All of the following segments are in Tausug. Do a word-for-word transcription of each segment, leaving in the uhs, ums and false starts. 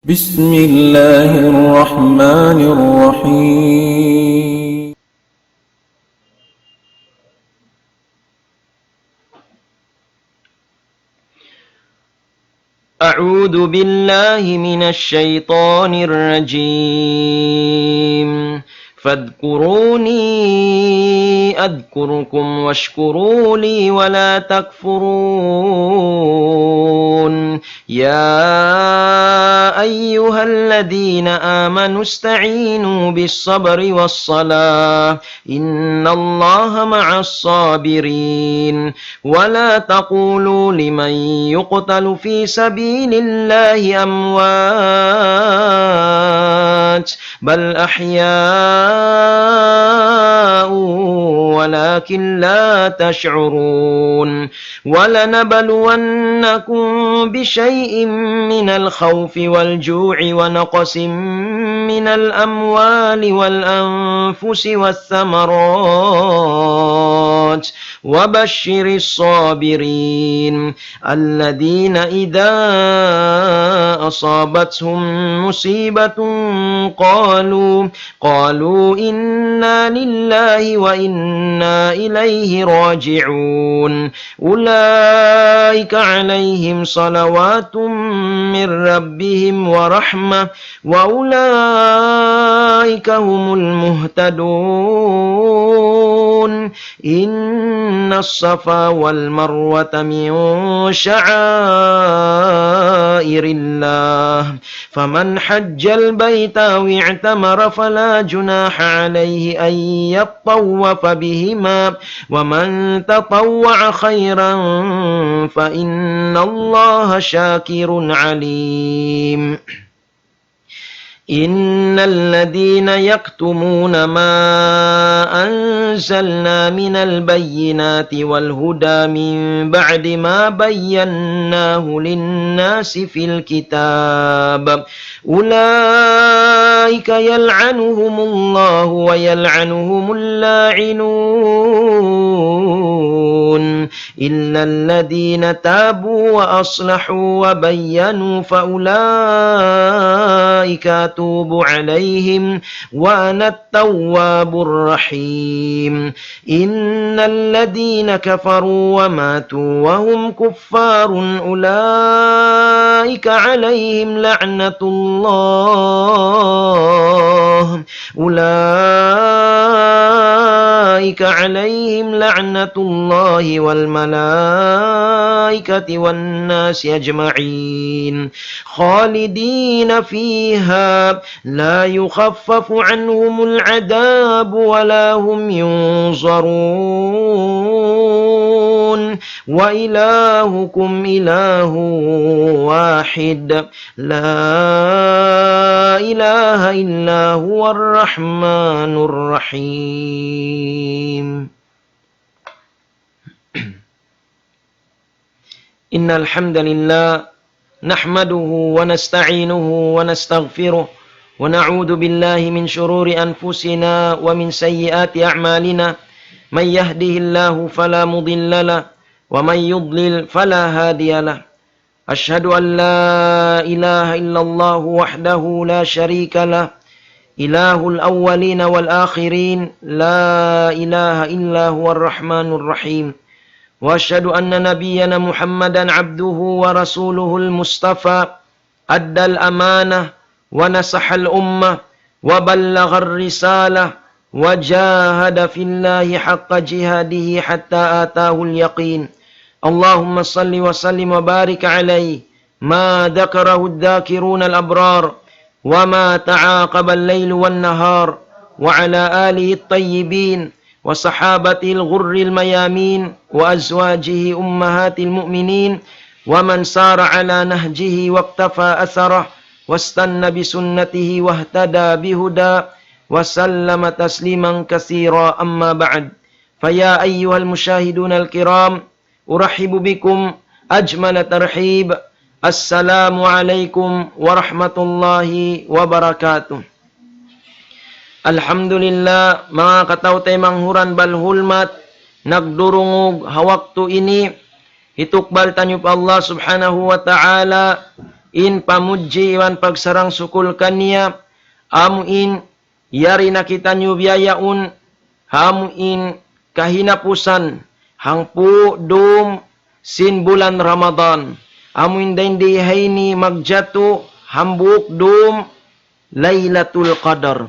بسم الله الرحمن الرحيم. أعوذ بالله من الشيطان الرجيم. فاذكروني أذكركم واشكروا لي ولا تكفرون. يا أيها الذين آمنوا استعينوا بالصبر والصلاة إن الله مع الصابرين. ولا تقولوا لمن يقتل في سبيل الله أموات بل أحياء ولكن لا تشعرون. ولنبلونكم بشيء من الخوف والجوع ونقص من الأموال والأنفس والثمرات وبشر الصابرين الذين إذا أصابتهم مصيبة قالوا قالوا إنا لله وإنا إليه راجعون. أولئك عليهم صلوات من ربهم ورحمة وأولئك هم المهتدون. إن الصفا والمروة من شعائر الله فمن حج البيت أو اعتمر فلا جناح عليه أن يطوف بهما ومن تطوع خيرا فإن الله شاكر عليم. إن الذين يكتمون ما أنزلنا من البينات والهدى من بعد ما بيناه للناس في الكتاب أولئك يلعنهم الله ويلعنهم اللاعنون إلا الذين تابوا وأصلحوا وبينوا فأولئك أتوب عليهم وأنا التواب الرحيم. إن الذين كفروا وماتوا وهم كفار أولئك عليهم لعنة الله أولئك عليهم لعنة الله والملائكة والناس أجمعين خالدين فيها لا يخفف عنهم العذاب ولا هم ينظرون وإلهكم إله واحد لا إله إلا هو الرحمن الرحيم. إن الحمد لله نحمده ونستعينه ونستغفره ونعوذ بالله من شرور أنفسنا ومن سيئات أعمالنا. من يهده الله فلا مضل له ومن يضلل فلا هادي له. أشهد أن لا إله إلا الله وحده لا شريك له إله الأولين والآخرين لا إله إلا هو الرحمن الرحيم. وأشهد أن نبينا محمدا عبده ورسوله المصطفى أدى الأمانة ونصح الأمة وبلغ الرسالة وجاهد في الله حق جهاده حتى آتاه اليقين. اللهم صل وسلم وبارك عليه ما ذكره الذاكرون الأبرار وما تعاقب الليل والنهار وعلى آله الطيبين وصحابته الغر الميامين وأزواجه أمهات المؤمنين ومن سار على نهجه واقتفى أثره واستن بسنته واهتدى بهداه وسلم تسليما كثيرا. أما بعد، فيا أيها المشاهدون الكرام، أرحب بكم أجمل ترحيب. السلام عليكم ورحمة الله وبركاته. Alhamdulillah, manga kataw-taymanghuran bal hulmat, nagdurungug ha waktu ini, hitukbal taniyu pa Allah Subhanahu wa Ta'ala, in pamudji iban pagsarang-sukul kaniya, amu in yari na kitaniyu biya' yaun, amu in kahinapusan hangpu' dum sin bulan Ramadan. Amu in dayn di ha ini magjatu hambuuk dum Laylatul Qadar.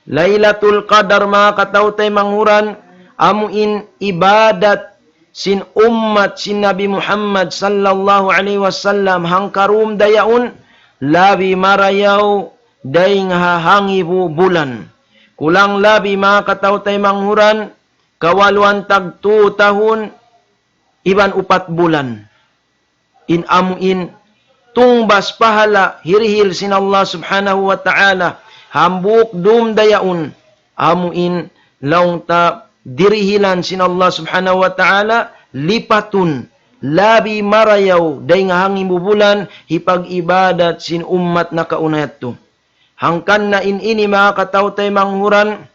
Laylatul Qadar, manga kataw-taymanghuran, amu in ibadat sin ummat sin Nabi Muhammad sallallahu alayhi wasallam hangkarum da yaun, labi marayaw dayn ha hangibu bulan. Kulang labi, manga kataw-taymanghuran, kawaluan tag tū tahun iban upat bulan. In amu in tungbas pahala hirihil sin Allah Subhanahu wa Ta'ala hambuuk dum da yaun, amu in laung ta dirihilan sin Allah Subhanahu wa Ta'ala lipatun labi marayaw dayn ha hangibu bulan hipag-ibadat sin ummat nakauna yadtu. Hangkan na in ini, manga kataw-taymanghuran,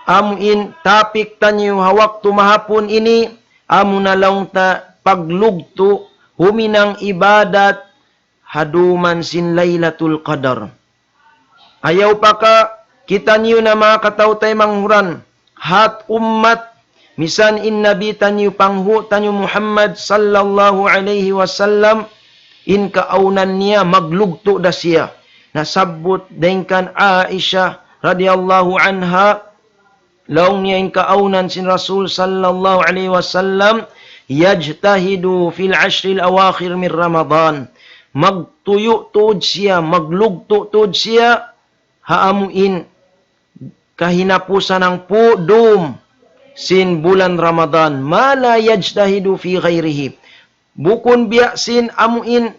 amu in topic taniyu ha waktu mahapun ini, amu na laung ta paglugtu' huminang ibadat ha dum sin Laylatul Qadar. Ayaw pa ka kitaniyu na, manga kataw-taymanghuran, hat ummat, misan in Nabi taniyu, panghu' taniyu Muhammad sallallahu alayhi wasallam, in kaawnan niya maglugtu' da siya. Nasabbut dayn kan Aisha radiyallahu anha, laung niya in kaawnan sin Rasul sallallahu alayhi wasallam, يجتهد في العشر الأواخر من رمضان. Magtuyu' tuud siya, maglugtu' tuud siya, ha amu in kahinapusan hangpu' dum sin bulan Ramadan, ما لا يجتهد في غيره. Bukun biya' sin amu in,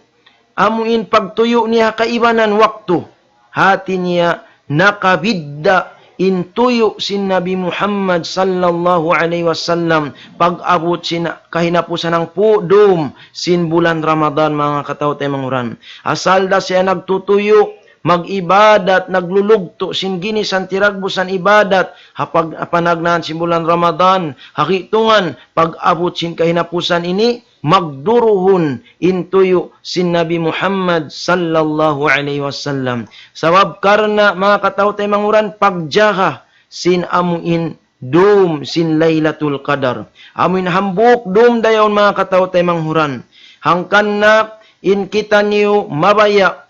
amu in pagtuyu' niya ha kaibanan waktu. Hati niya nakabidda' in tuyu' sin Nabi Muhammad sallallahu alayhi wasallam pag-abut sin kahinapusan hangpu' dum sin bulan Ramadan, manga kataw-taymanghuran. Asal da siya nagtutuyu', mag-ibadat, naglulugtu' sin ginisan tiragbusan ibadat, ha pag-, ha panagnaan sin bulan Ramadan, ha kitungan, pag-abut sin kahinapusan ini, magduruhun in tuyu' sin Nabi Muhammad sallallahu alayhi wasallam. Sabab karna', manga kataw-taymanghuran, pagjaga sin amu in dum sin Laylatul Qadar. Amu in hambuuk dum da yaun, manga kataw-taymanghuran. Hangkan na in kitaniyu mabaya'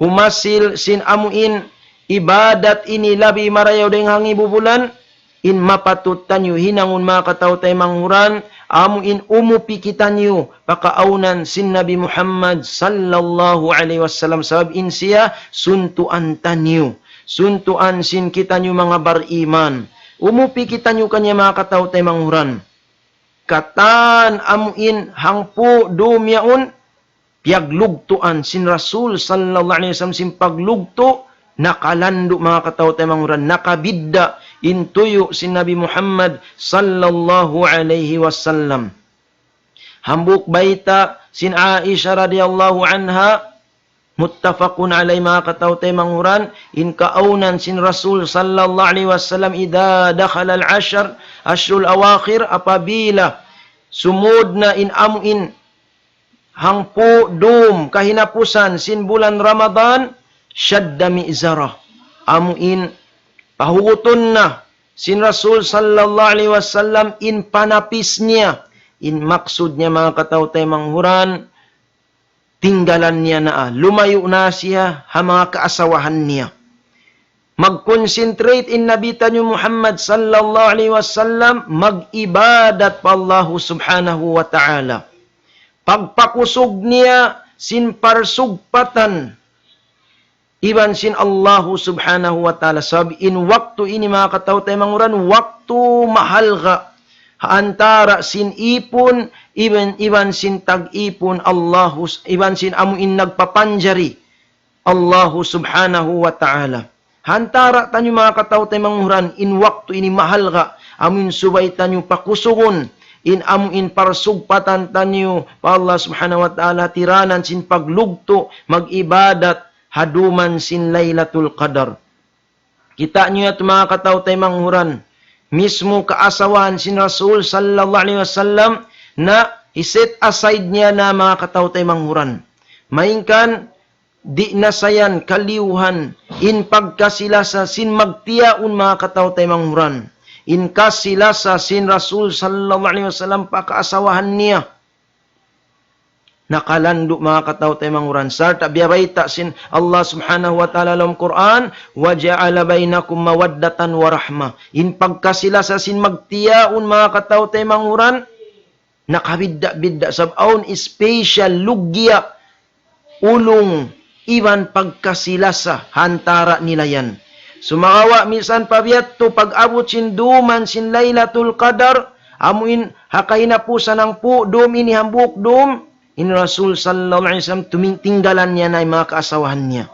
humasil sin amu in ibadat ini labi marayaw dayn ha hangibu bulan, in mapatut taniyu hinangun, manga kataw-taymanghuran, amu in umupi kitaniyu pa kaawnan sin Nabi Muhammad sallallahu alayhi wasallam, sabab in siya suntuan taniyu, suntuan sin kitaniyu manga bariman. Umupi kitaniyu kaniya, manga kataw-taymanghuran. Katan amu in hangpu' dum yaun, piyaglugtuan sin Rasul sallallahu alayhi wasallam sin paglugtu', nakalandu', manga kataw-taymanghuran, nakabidda' in tuyu' sin Nabi Muhammad sallallahu alayhi wasallam. Hambuuk bayta' sin Aisha radiyallahu anha, muttafaqun alayh, manga kataw-taymanghuran, in kaawnan sin Rasul sallallahu alayhi wasallam, إذا دخل العشر، العشر الأواخر, apabila sumud na in amu in hangpu' dum kahinapusan sin bulan Ramadan, شد مئزره. Amu in pahugutun na sin Rasul sallallahu alayhi wasallam in panapis niya. In maksud niya, manga kataw-taymanghuran, tinggalan niya na, lumayu' na siya ha manga kaasawahan niya. Mag-concentrate in Nabi taniyu Muhammad sallallahu alayhi wasallam mag-ibadat pa Allahu Subhanahu wa Ta'ala. Pagpakusug niya sin parsugpatan iban sin Allahu Subhanahu wa Ta'ala. Sabab in waktu ini, manga kataw-taymanghuran, waktu mahalga' ha antara' sin ipun iban, iban sin tag-ipun Allahu, iban sin amu in nagpapanjari Allahu Subhanahu wa Ta'ala. Ha antara' taniyu, manga kataw-taymanghuran, in waktu ini mahalga', amu in subay taniyu pakusugun in amu in parsugpatan taniyu pa Allah Subhanahu wa Ta'ala, tiranan sin paglugtu', mag-ibadat ha dum sin Laylatul Qadar. Kita' niyu yadtu, manga kataw-taymanghuran, mismu kaasawahan sin Rasul sallallahu alayhi wasallam na hi-set aside niya na, manga kataw-taymanghuran. Malayngkan Di' na sa yan kaliyuhan in pagkasi-lasa sin magtiyaun, manga kataw-taymanghuran. In kasi-lasa sin Rasul sallallahu alayhi wasallam pa kaasawahan niya. Nakalandu', manga kataw-taymanghuran. Sarta' biyabayta' sin Allah subhanahu wa ta'ala ha lawm Qur'an, وَجَعَلَ بَيْنَكُمْ مَوَدَّةً وَرَحْمَةً. In pagkasi-lasa sin magtiyaun, manga kataw-taymanghuran, nakabidda'-bidda' sabab awn special lugya, ulung iban pagkasi-lasa ha antara' nila yan. Sumagawa' misan pa biya' yadtu pag-abut sin dum sin Laylatul Qadar, amu in ha kahinapusan hangpu' dum ini hambuuk dum, in Rasul sallallahu alayhi wasallam tuming-, tinggalan niya na in manga kaasawahan niya.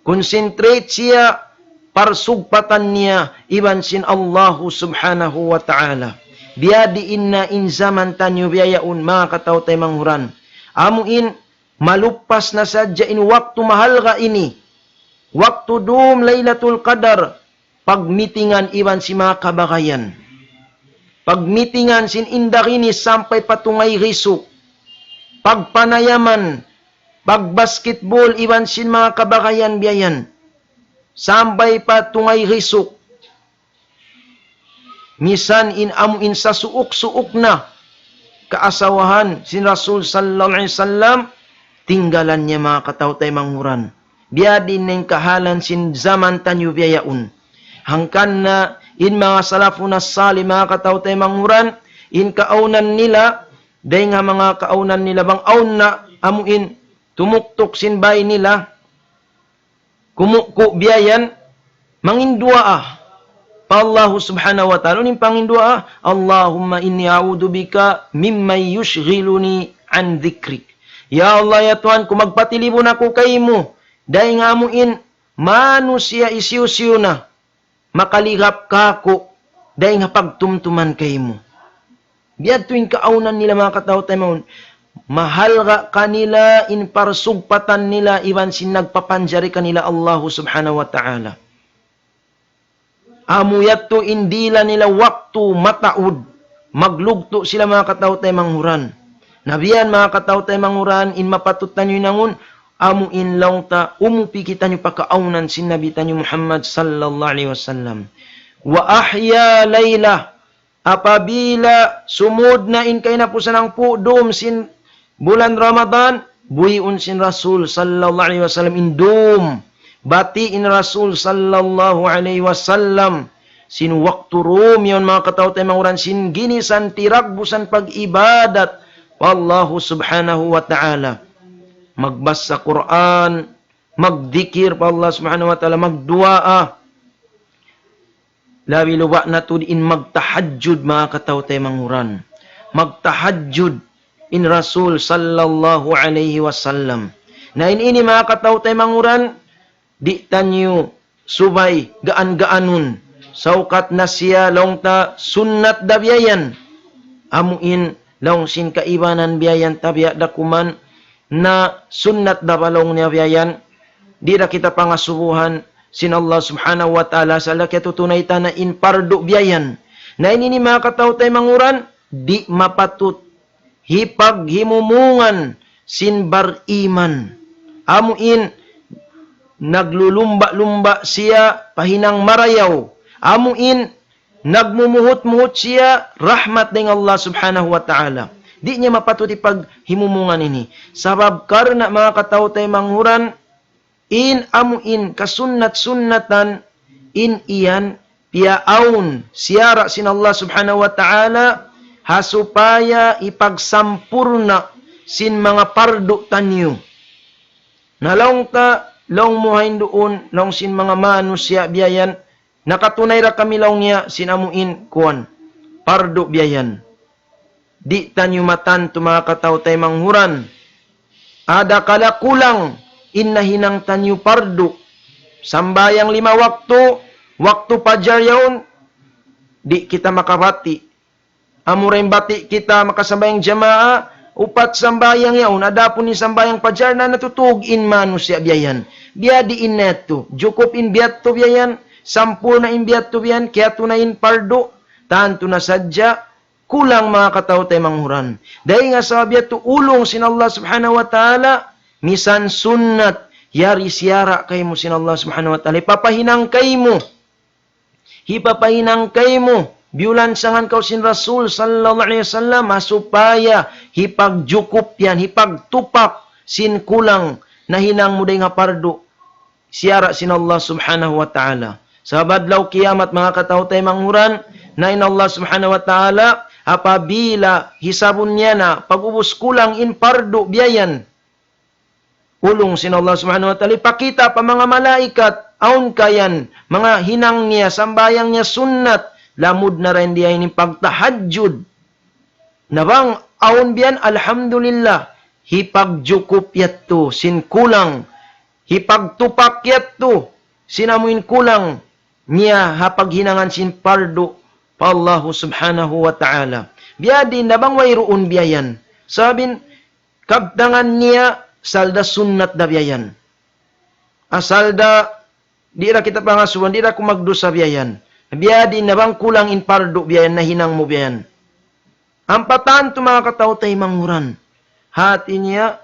Concentrate siya parsugpatan niya iban sin Allahu subhanahu wa ta'ala. Biya' diin na in jaman taniyu biya' yaun, manga kataw-taymanghuran. Amu in maluppas na sadja in waktu mahalga' ini. Waktu dum Laylatul Qadar, pagmitingan iban sin manga kabagayan. Pagmitingan sin indaginis sampay pa tungay risuk. Pagpanayaman, pagbasketball iban sin manga kabagayan biya' yan. Sampay pa tungay risuk. Misan in amu in sasuuk-suuk na kaasawahan sin Rasul sallallahu alayhi wasallam, tinggalan niya, manga kataw-taymanghuran. Biya' diin na in kahalan sin jaman taniyu biya' yaun. Hangkan na in manga salafun as-salih, manga kataw-taymanghuran, in kaawnan nila, dayng ha manga kaawnan nila bang awn na amu in tumuktuk sin bay nila, kumuku' biya' yan, mangin duwaa pa Allahu subhanahu wa ta'ala. Unu in pangin duwaa? اللهم إني أعوذ بك ممن يشغلني عن ذكرك. Ya Allah, ya Tuhan ku, magpatilibun aku kaymu dayng ha amu in manusiya' hisiyu-siyu na makaligap kāku' dayng ha pagtumtuman kaymu. Biya' yadtu in kaawnan nila, manga kataw-taymanghuran. Mahalga' kanila in parsugpatan nila iban sin nagpapanjari kanila Allahu subhanahu wa ta'ala. Amu yadtu in dila nila waktu mataud. Maglugtu' sila, manga kataw-taymanghuran. Na biya' yan, manga kataw-taymanghuran, in mapatut taniyu hinangun, amu in laung ta, umupi kitaniyu pa kaawnan sin Nabi taniyu Muhammad sallallahu alayhi wasallam. وأحيا ليلة. Apabila sumud na in kahinapusan hangpu' dum sin bulan Ramadan, buhiun sin Rasul sallallahu alayhi wasallam in dum. Bati' in Rasul sallallahu alayhi wasallam sin waktu dum yaun, manga kataw-taymanghuran, sin ginisan tiragbusan pag-ibadat pa Allahu subhanahu wa ta'ala. Magbasa Qur'an, magdikir pa Allah subhanahu wa ta'ala, magduwaa. Labi-labi na tuud in magtahajjud, manga kataw-taymanghuran. Magtahajjud in Rasul sallallahu alayhi wasallam. Na in ini, manga kataw-taymanghuran, di' taniyu subay gaan-gaanun. Saukat na siya laung ta sunnat da biya' yan. Amu in laung sin kaibanan biya' yan, tabiya' da kuman na sunnat da ba laung niya biya' yan. Di' da kita pangasubuhan sin Allah subhanahu wa ta'ala, sa' lagi' tuud tunay ta na in pardu biya' yan. Na in ini, manga kataw-taymanghuran, di' mapatut hipaghimumungan sin bariman. Amu in naglulumba'-lumba' siya pa hinang marayaw. Amu in nagmumuhut-muhut siya rahmat dayn Allah subhanahu wa ta'ala. Di' niya mapatut hipaghimumungan ini. Sabab karna', manga kataw-taymanghuran, in amu in kasunnat-sunnatan in yan piyaawn siyara' sin Allah subhanahu wa ta'ala ha supaya hipagsampurna' sin manga pardu taniyu. Na laung ta, laung mu ha yan duun, laung sin manga manusiya' biya' yan, nakatunay da kami laung niya sin amu in kuwan, pardu biya' yan. Di' taniyu matantu, manga kataw-taymanghuran. Adakala kulang in nahinang taniyu pardu. Sambahayang lima waktu, waktu pajar yaun, di' kita makabati'. Amura in bati' kita makasambahayang jamaa, upat sambahayang yaun, adapun in sambahayang pajar na natutug in manusiya' biya' yan. Biya' diin na yadtu, jukup in biya' yadtu biya' yan, sampurna' in biya' yadtu biya' yan, kiyatu na in pardu, tantu na sadja, kulang, manga kataw-taymanghuran. Dayn ha sabab yadtu ulung sin Allah subhanahu wa ta'ala, misan sunnat, yari siyara' kaymu sin Allah Subhanahu wa Ta'ala. Hipapahinang kaymu. Hipapahinang kaymu. Biyulansangan kaw sin Rasul sallallahu alayhi wasallam, ha supaya hipagjukup yan, hipagtupak sin kulang nahinang mu dayn ha pardu siyara' sin Allah Subhanahu wa Ta'ala. Sabab adlaw kiyamat, manga kataw-taymanghuran, na in Allah Subhanahu wa Ta'ala, apabila hisabun niya na, pag'ubus kulang in pardu biya' yan, ulung sin Allah Subhanahu wa Ta'ala, hipakita' pa manga malaikat, awn ka yan, manga hinang niya, sambahayang niya sunnat, lamud na dayn diya ini pagtahajjud. Na bang awn biya' yan, alhamdulillah, hipagjukup yadtu sin kulang, hipagtupak yadtu sin amu in kulang niya ha paghinangan sin pardu pa Allahu Subhanahu wa Ta'ala. Biya' diin na bang wayruun biya' yan. Sabab in kabtangan niya asal da sunnat da biya' yan. Asal da di' da kita pangasubuhan, di' da kaw magdusa biya' yan. Biya' diin na bang kulang in pardu biya' yan, nahinang mu biya' yan. Ampa tantu manga kataw-taymanghuran. Hati niya,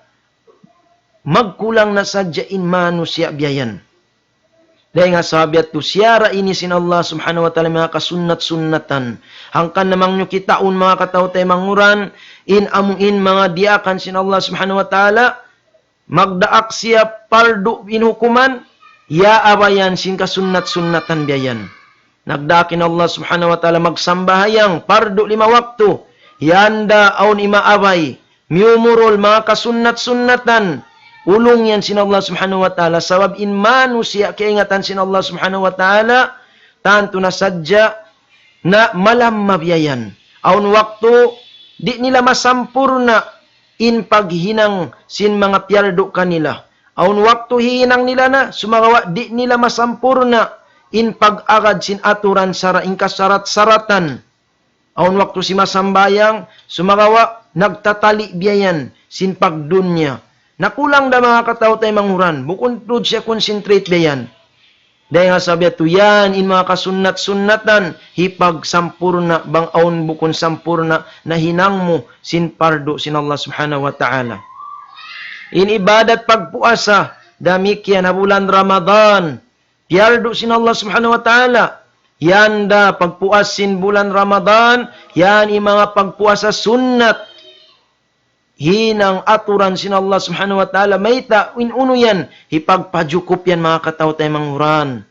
magkulang na sadja in manusiya' biya' yan. Dayn ha sabab yadtu siyara' ini sin Allah Subhanahu wa Ta'ala manga kasunnat-sunnatan. Hangkan na bang niyu kitaun manga kataw-taymanghuran, in amu in manga diyaakan sin Allah Subhanahu wa Ta'ala, magdaak siya pardu in hukuman, yaabayan sin kasunnat-sunnatan biya' yan. Nagdaak in Allah Subhanahu wa Ta'ala magsambahayang pardu lima waktu, yan da awn imaabay, miyumurul manga kasunnat-sunnatan, ulung yan sin Allah Subhanahu wa Ta'ala, sabab in manusiya' kaingatan sin Allah Subhanahu wa Ta'ala, tantu na sadja na malamma biya' yan. Awn waktu, di' nila masampurna' in paghinang sin manga piyardu kanila. Awn waktu hihinang nila na, sumagawa' di' nila masampurna' in pag-agad sin aturan sara' in kasarat-saratan. Awn waktu simasambahayang, sumagawa' nagtatali' biya' yan sin pagdunya. Nakulang da manga kataw-taymanghuran, bukun tuud siya concentrate biya' yan. Dayn ha sabab yadtu yan, in manga kasunnat-sunnatan, hipagsampurna', bang awn bukun sampurna', nahinang mu sin pardu sin Allah Subhanahu wa Ta'ala. In ibadat pagpuasa, damikkiyan ha bulan Ramadan, piyardu sin Allah Subhanahu wa Ta'ala. Yan da pagpuas sin bulan Ramadan, yan in manga pagpuasa sunnat. Hinang aturan sin Allah Subhanahu wa Ta'ala, mayta' in unu yan, hipagpajukup yan manga kataw-taymanghuran.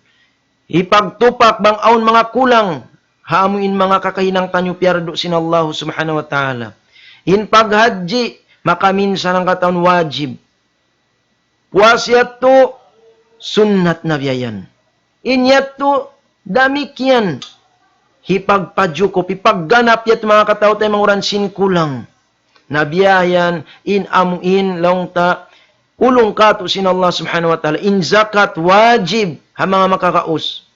Hipagtupak bang awn manga kulang, ha amu in manga kakahinang taniyu piyardu sin Allah Subhanahu wa Ta'ala. In paghajji, makaminsan hangkatau wajib. Puas yadtu, sunnat na biya' yan. In yadtu, damikkiyan. Hipagpajukup, hipagganap yadtu manga kataw-taymanghuran sin kulang. Na biya' yan, in amu in laung ta, ulung katu' sin Allah Subhanahu wa Ta'ala. In zakat wajib ha manga makakaus.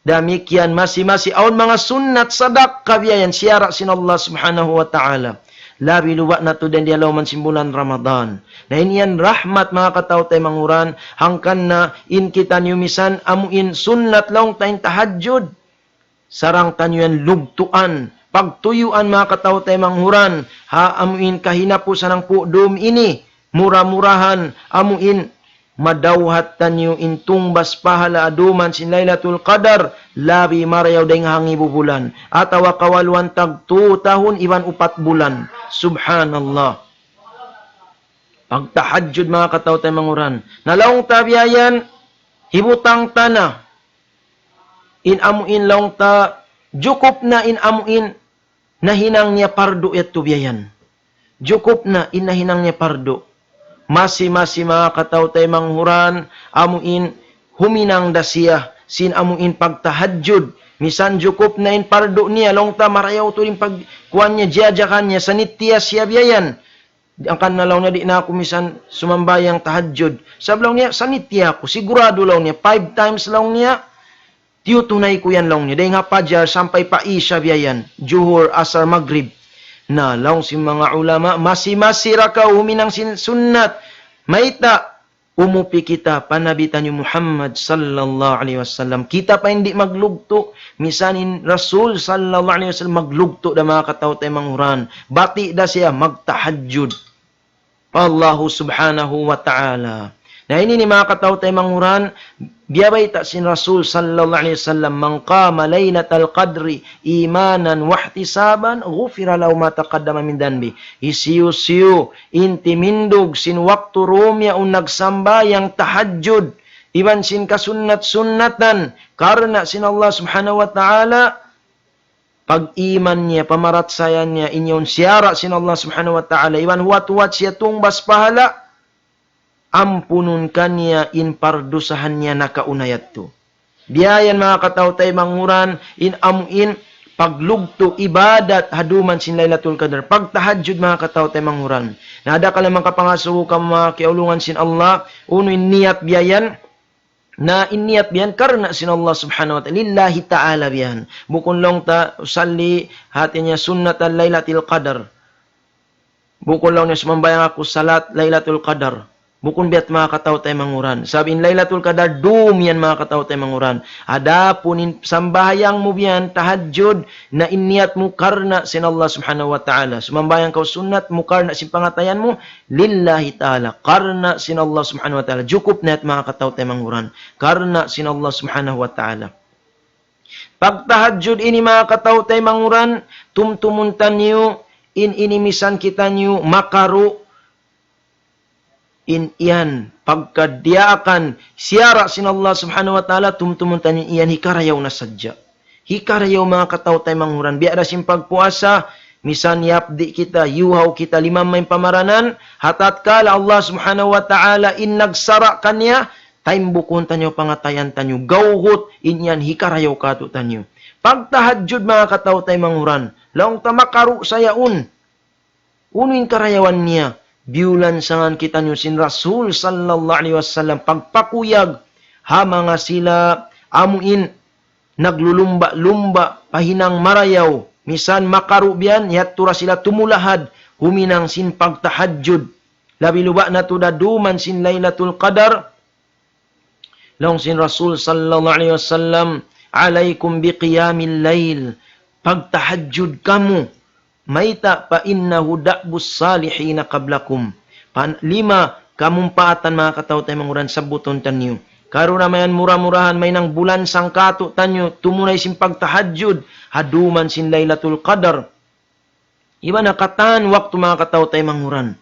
Damikkiyan masi-masi awn manga sunnat sadakka biya' yan siyara' sin Allah Subhanahu wa Ta'ala. Labi luba' na tuud dayn di ha lawm sin bulan Ramadan. Na in yan rahmat manga kataw-taymanghuran, hangkan na in kitaniyu misan amu in sunnat laung ta in tahajjud. Sarang taniyu yan lugtuan, pagtuyuan manga kataw-taymanghuran, ha amu in kahinapusan hangpu' dum ini, mura-murahan, amu in madawhat taniyu in tungbas pahala ha dum sin Laylatul Qadar, labi marayaw dayn ha hangibu bulan, atawa kawaluan tag tū tahun iban upat bulan. Subhanallah. Pagtahajjud manga kataw-taymanghuran. Na laung ta biya' yan, hibutang ta na. In amu in laung ta, jukup na in amu in nahinang niya pardu yadtu biya' yan. Jukup na in nahinang niya pardu. Masi-masi manga kataw-taymanghuran, amu in huminang da siya, sin amu in pagtahajjud. Misan jukup na in pardu niya, laung ta marayaw tuud in pagkuan niya, jiyajakan niya, sanitiya siya biya' yan. Hangkan na laung niya, di' na aku misan sumambahayang tahajjud. Sabab laung niya, sanitiya aku. Sigurado laung niya, five times laung niya, tiyutunay ku yan laung niya. Dayn ha pajar sampay pa isha biya' yan. Juhur, asar, magrib. Na, laung sin manga ulama, masi-masi ra kaw huminang sin sunnat. Mayta', umupi kita pa Nabi taniyu Muhammad sallallahu alayhi wasallam. Kita pa in di' maglugtu', misan in Rasul sallallahu alayhi wasallam maglugtu' da manga kataw-taymanghuran. Bati' da siya magtahajjud. pa Allahu subhanahu wa ta'ala. Na ini ini manga kataw-taymanghuran, biyabayta' sin Rasul sallallahu alayhi wasallam, من قام ليلة القدر إيمانا واحتسابا غفر له ما تقدم من ذنبه. Hisiyu-siyu in timindug sin waktu dum yaun nagsambahayang tahajjud, iban sin kasunnat-sunnatan, karna' sin Allah subhanahu wa ta'ala, pag-iman niya, pamarachaya niya, in yaun siyara' sin Allah subhanahu wa ta'ala, iban huwat-huwat siya tungbas pahala', ampunun kaniya in pardusahan niya nakauna yadtu. Biya' yan manga kataw-taymanghuran, in amu in paglugtu' ibadat ha dum sin Laylatul Qadar. Pagtahajjud manga kataw-taymanghuran. Na adakala manga kapangasubu kamu manga kiyaulungan sin Allah, unu in niyat biya' yan, na in niyat biya' yan karna' sin Allah subhanahu wa ta'ala, lillahi ta'ala biya' yan. Bukun laung ta usalli, hati niya sunnatan Laylatil Qadar. Bukun laung niya sumambahayang aku salat Laylatul Qadar. Bukun biya' ha yan manga kataw-taymanghuran. Sabab in Laylatul Qadar dum yan manga kataw-taymanghuran. Adapun in sambahayang mu biya' yan tahajjud, na in niyat mu karna' sin Allah subhanahu wa ta'ala. Sumambahayang kaw sunnat mu karna' sin pangatayan mu, lillahi ta'ala. Karna' sin Allah subhanahu wa ta'ala. Jukup na yan manga kataw-taymanghuran. Karna' sin Allah subhanahu wa ta'ala. Pagtahajjud ini manga kataw-taymanghuran, tumtumun taniyu, in ini misan kitaniyu makaru', in yan, pagka diyaakan, siyara' sin Allah subhanahu wa ta'ala, tumtumun taniyu in yan hikarayaw na sadja. Hikarayaw manga kataw-taymanghuran, biya' da sin pagpuasa, misan yapdi' kita, yuhaw kita, limamma in pamaranan, ha tatkala Allah subhanahu wa ta'ala, in nagsara' kaniya, taymbukuhun taniyu pangatayan taniyu, gawgut, in yan hikarayaw katu' taniyu. Pagtahajjud manga kataw-taymanghuran, laung ta makaru' sa yaun. Unu in karayawan niya? Biyulansangan kitaniyu sin Rasul sallallahu alayhi wasallam pagpakuyag ha manga sila amu in naglulumba-lumba pa hinang marayaw. Misan makaru' biya' yan, yadtu da sila tumulahad, huminang sin pagtahajjud. Labi luba' na tuud ha dum sin Laylatul Qadar, laung sin Rasul sallallahu alayhi wasallam, عليكم بقيام الليل. Pagtahajjud kamu. Mayta'? فإنه دأب الصالحين قبلكم. Pan-, lima kamumpaatan manga kataw-taymanghuran sabbutun taniyu. Karna' mayan mura-murahan mahinang bulansang katu' taniyu, tumunay sin pagtahajjud, ha dum sin Laylatul Qadar. Iban ha katan waktu manga kataw-taymanghuran.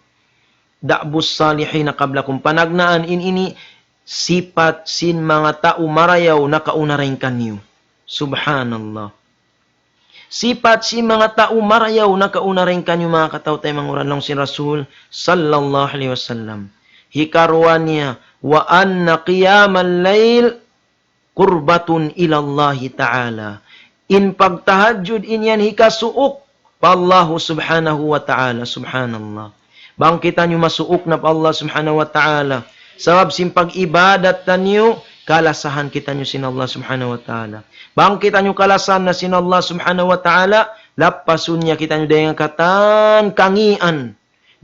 دأب الصالحين قبلكم. Panagnaan in ini sipat sin manga tau marayaw nakauna dayn kaniyu. Subhanallah. Sipat sin manga tau marayaw nakauna dayn kaniyu manga kataw-taymanghuran laung sin Rasul sallallahu alayhi wasallam. Hikaruwa niya, وأن قيام الليل قربة إلى الله تعالى. In pagtahajjud in yan hikasuuk pa Allahu subhanahu wa ta'ala. Subhanallah. Bang kitaniyu masuuk na pa Allah subhanahu wa ta'ala. Sabab sin pag-ibadat taniyu, kalasahan kitaniyu sin Allah subhanahu wa ta'ala. Bang kitaniyu kalasahan na sin Allah subhanahu wa ta'ala, lappasun niya kitaniyu dayn ha katan kangīan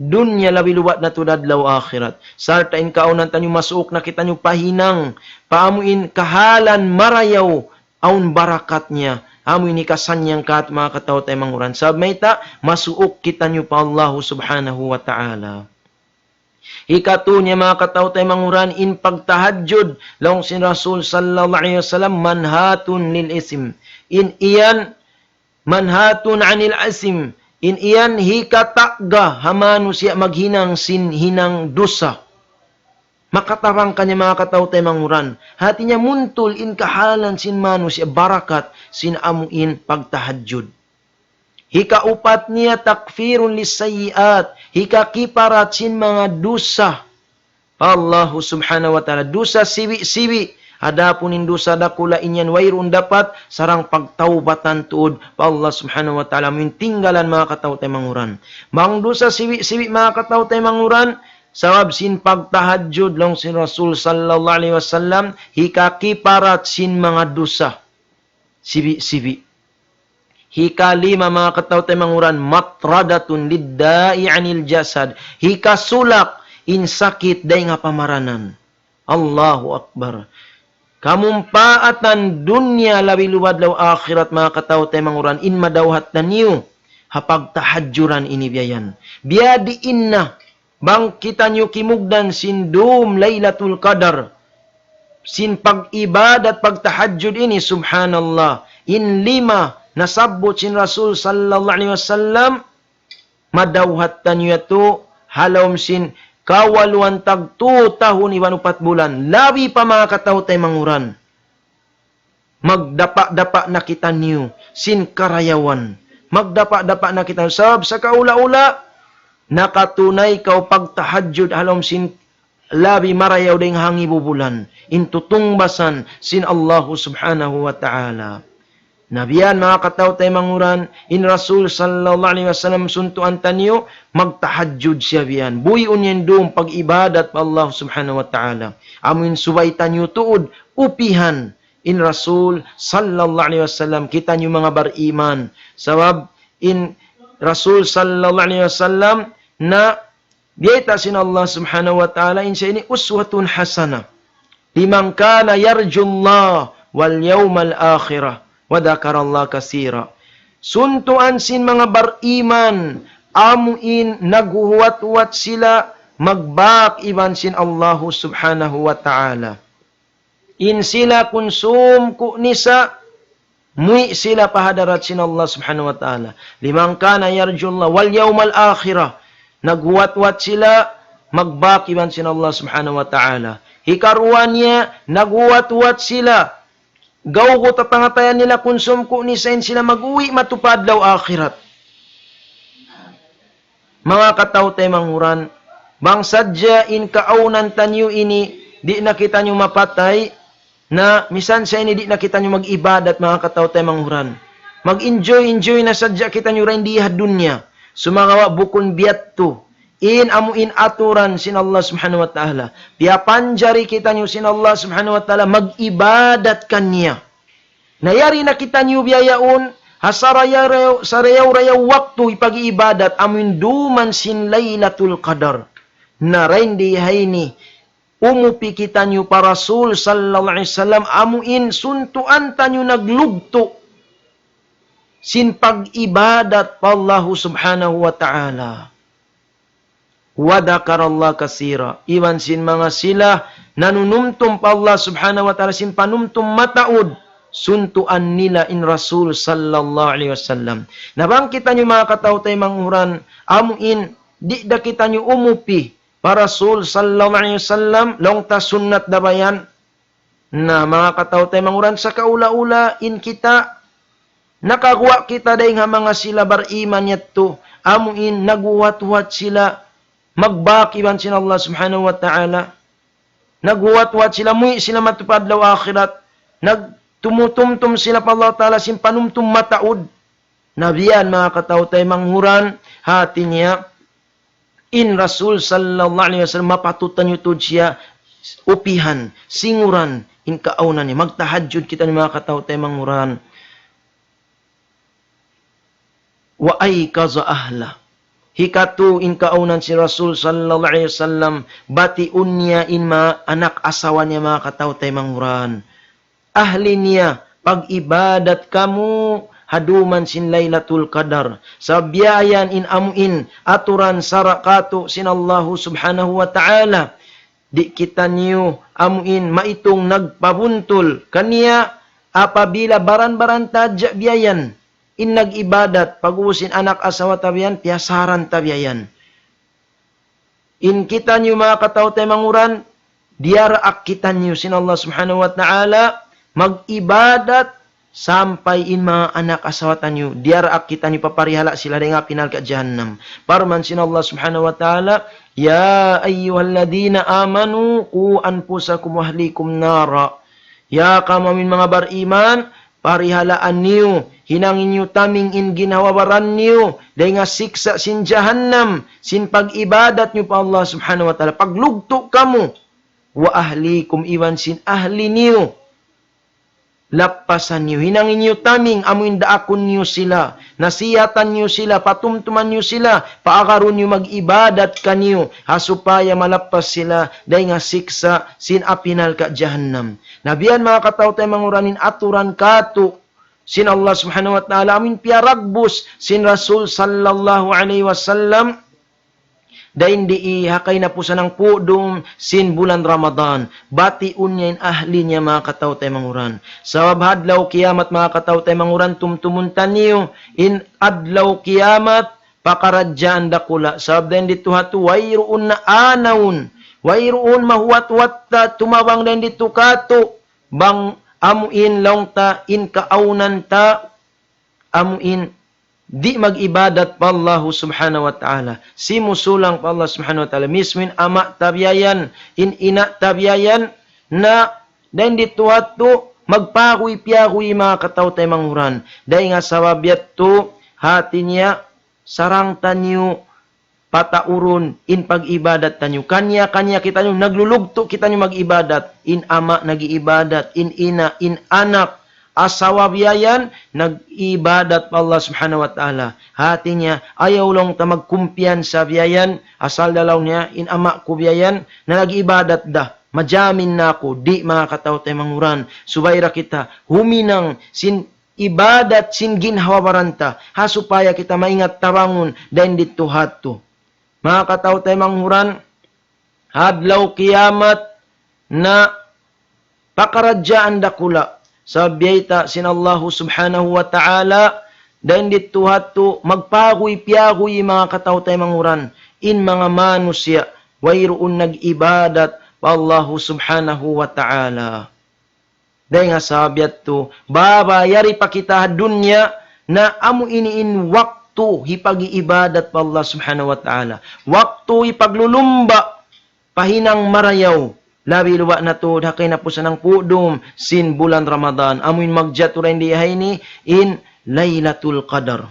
dunya labi luba' na tuud adlaw akhirat. Sarta' in kaawnan taniyu masuuk na kitaniyu pa hinang, pa amu in kahalan marayaw, awn barakat niya, amu in hikasannyang katu' manga kataw-taymanghuran. Sabab mayta', masuuk kitaniyu pa Allahu subhanahu wa ta'ala. Hikatu niya manga kataw-taymanghuran in pagtahajjud, laung sin Rasul sallallahu alayhi wasallam, منهاة للإثم. In iyan منهاة عن الإثم. In iyan hikatagga ha manusiya' maghinang sin hinang dusa. Makatabang kaniya manga kataw-taymanghuran. Hati niya muntul in kahalan sin manusiya' barakat sin amu in pagtahajjud. Hikaupat niya تكفير للسيئات. Hikakiparat sin manga dusa pa Allahu subhanahu wa ta'ala. Dusa sibi'-sibi'. Adapun in dusa dakula' in yan wayruun dapat sarang pagtawbatan tuud pa Allah subhanahu wa ta'ala. Amu in tinggalan manga kataw-taymanghuran. Bang dusa sibi'-sibi' manga kataw-taymanghuran, sabab sin pagtahajjud laung sin Rasul sallallahu alayhi wasallam, hikakiparat sin manga dusa sibi'-sibi'. Hikalima manga kataw-taymanghuran, مطردة للداء عن الجسد. Hikasulak in sakit dayn ha pamaranan. Allahu Akbar. Kamumpaatan dunya labi luba' adlaw akhirat manga kataw-taymanghuran in madawhat taniyu ha pagtahajjuran ini biya' yan. Biya' diin na Bang kitaniyu kimugdan sin dum Laylatul Qadar, sin pag-ibadat, pagtahajjud ini, subhanallah, in lima nasabbut sin Rasul sallallahu alayhi wasallam, madawhat taniyu yadtu ha lawm sin kawaluan tagtu tahun iban upat bulan. Labi pa, manga kataw-taymanghuran. Magdapa'-dapa' na kitaniyu sin karayawan. Magdapa'-dapa' na kitaniyu. Sabab sakaula-ula, nakatunay kaw pagtahajjud ha lawm sin labi marayaw dayn ha hangibu bulan. In tutungbasan sin Allahu subhanahu wa ta'ala. Na biya' yan, manga kataw-taymanghuran, in Rasul sallallahu alayhi wasallam suntuan taniyu, magtahajjud siya biya' yan. Buyuun niya in dum pag-ibadat pa Allah subhanahu wa ta'ala. Amu in subay taniyu tuud, upihan in Rasul sallallahu alayhi wasallam, kitaniyu manga bariman. Sabab in Rasul sallallahu alayhi wasallam na biyayta' sin Allah subhanahu wa ta'ala, in siya ini uswatun hasana. Liman kana yarjullaha wal yawmal akhirah wa dhakarallaha kathira. Suntuan sin manga bariman, amu in naghuhuwat-huwat sila magbak iban sin Allahu subhanahu wa ta'ala. In sila kunsum ku nisa, muwi' sila pa hadarat sin Allah subhanahu wa ta'ala. Liman kana yarjullaha wal yawmal akhirah. Naghuwat-huwat sila magbak iban sin Allah subhanahu wa ta'ala. Hikaruwa niya, naghuwat-huwat sila. Gawgut ha pangatayan nila kunsum ku nisa in sila mag-uwi' matu pa adlaw akhirat. Manga kataw-taymanghuran, bang sadja in kaawnan taniyu ini, di' na kitaniyu mapatay, na misan sa ini di' na kitaniyu mag-ibadat, manga kataw-taymanghuran. Mag-enjoy-enjoy na sadja kitaniyu dayn di ha dunya. Sumagawa' bukun biya' yadtu. In amu in aturan sin Allah subhanahu wa ta'ala. Piyapanjari kitaniyu sin Allah subhanahu wa ta'ala mag-ibadat kaniya. Na yari na kitaniyu biya' yaun, ha sarayaw-, sarayaw-rayaw waktu hipag-iibadat amu in dum sin Laylatul Qadar. Na dayn di ha ini, umupi kitaniyu pa Rasul sallallahu alayhi wasallam, amu in suntuan taniyu naglugtu' sin pag-ibadat pa Allahu subhanahu wa ta'ala. Wa dhakarallaha kathira. Iban sin manga sila nanunumtum pa Allah subhanahu wa ta'ala sin panumtum mataud, suntuan nila in Rasul sallallahu alayhi wasallam. Na bang kitaniyu manga kataw-taymanghuran, amu in di' da kitaniyu umupi pa Rasul sallallahu alayhi wasallam, laung ta sunnat da ba yan? Na, manga kataw-taymanghuran, sakaula-ula in kita, nakaguwa' kita dayn ha manga sila bariman yadtu, amu in naghuwat-huwat sila magbak iban sin Allah subhanahu wa ta'ala. Naghuwat-huwat sila, muwi' sila matu pa adlaw akhirat. Nagtumutumtum sila pa Allah ta'ala sin panumtum mataud. Na biya' yan, manga kataw-taymanghuran, hati niya, in Rasul sallallahu alayhi wasallam mapatut taniyu tuud siya upihan, singuran, in kaawnan niya. Magtahajjud kitaniyu, manga kataw-taymanghuran. Wa ayqadha ahlah. Hikatu, in kaawnan sin Rasul sallallahu alayhi wasallam, batiun niya in manga anak asawa niya, manga kataw-taymanghuran. Ahli niya, pag-ibadat kamu ha dum sin Laylatul Qadar. Sabab biya' yan in amu in aturan sara' katu' sin Allahu subhanahu wa ta'ala. Di' kitaniyu amu in maitung nagpabuntul kaniya apabila baran-baran ta hadja biya' yan. In nag-ibadat, pag-ubus in anak asawa ta biya' yan, piyasaran ta biya' yan. In kitaniyu manga kataw-taymanghuran, diyaraak kitaniyu sin Allah subhanahu wa ta'ala, mag-ibadat sampay in manga anak asawa taniyu, diyaraak kitaniyu paparihala' sila dayn ha api narka' jahannam. Parman sin Allah subhanahu wa ta'ala, يا أيها الذين آمنوا قوا أنفسكم وأهليكم نارا. Ya kamu amu in manga bariman, parihalaan niyu, hinangi niyu taming in ginhawa-baran niyu, dayn ha siksa' sin jahannam, sin pag-ibadat niyu pa Allah subhanahu wa ta'ala. Paglugtu' kamu, وأهليكم, iban sin ahli niyu. Lappasan niyu, hinangi niyu taming, amu in daakun niyu sila, nasihatan niyu sila, patumtuman niyu sila, paagarun niyu mag-ibadat kaniyu, ha supaya malappas sila dayn ha siksa' sin api narka' jahannam. Na biya' yan manga kataw-taymanghuran in aturan katu' sin Allah subhanahu wa ta'ala, amu in piyaragbus sin Rasul sallallahu alayhi wasallam, Dayn di ha kahinapusan hangpu' dum sin bulan Ramadan. Batiun niya in ahli niya, manga kataw-taymanghuran. Sabab ha adlaw kiyamat, manga kataw-taymanghuran, tumtumun taniyu, in adlaw kiyamat, pakaradjaan dakula'. Sabab dayn di tuha tu, wayruun na anawun. Wayruun mahuwat-huwat ta, tumabang dayn di tu katu'. Bang amu in laung ta, in kaawnan ta, amu in di' mag-ibadat pa Allahu subhanahu wa ta'ala. Simusulang pa Allah subhanahu wa ta'ala. Mismu in ama' ta biya' yan, in ina' ta biya' yan, na dayn di tuha tu, magpaguy-piyaguy, manga kataw-taymanghuran. Dayn ha sabab yadtu, hati niya, sarang taniyu pataurun in pag-ibadat taniyu. Kaniya-kaniya kitaniyu, naglulugtu' kitaniyu mag-ibadat. In ama' nag-iibadat, in ina', in anak, asawa biya' yan, nag-iibadat pa Allah subhanahu wa ta'ala. Hati niya, ayaw laung ta magkumpiyansa biya' yan, asal da laung niya, in ama' ku biya' yan, na nag-iibadat da, majamin na aku, di', manga kataw-taymanghuran. Subay da kita, huminang sin ibadat sin ginhawa-baran ta, ha supaya kita maingat tabangun dayn di tuha tu. Manga kataw-taymanghuran, ha adlaw kiyamat na pakaradjaan dakula'. Sabab biyayta' sin Allahu subhanahu wa ta'ala, dayn di tuha tu magpaguy-piyaguy, manga kataw-taymanghuran, in manga manusiya', wayruun nag-ibadat pa Allahu subhanahu wa ta'ala. Dayn ha sabab yadtu, baba yari pa kita ha dunya, na amu ini in waktu hipag-iibadat pa Allah subhanahu wa ta'ala. Waktu hipaglulumba pa hinang marayaw. Labi luba' na tuud ha kahinapusan hangpu' dum sin bulan Ramadan. Amu in magjatu dayn di ha ini in Laylatul Qadar.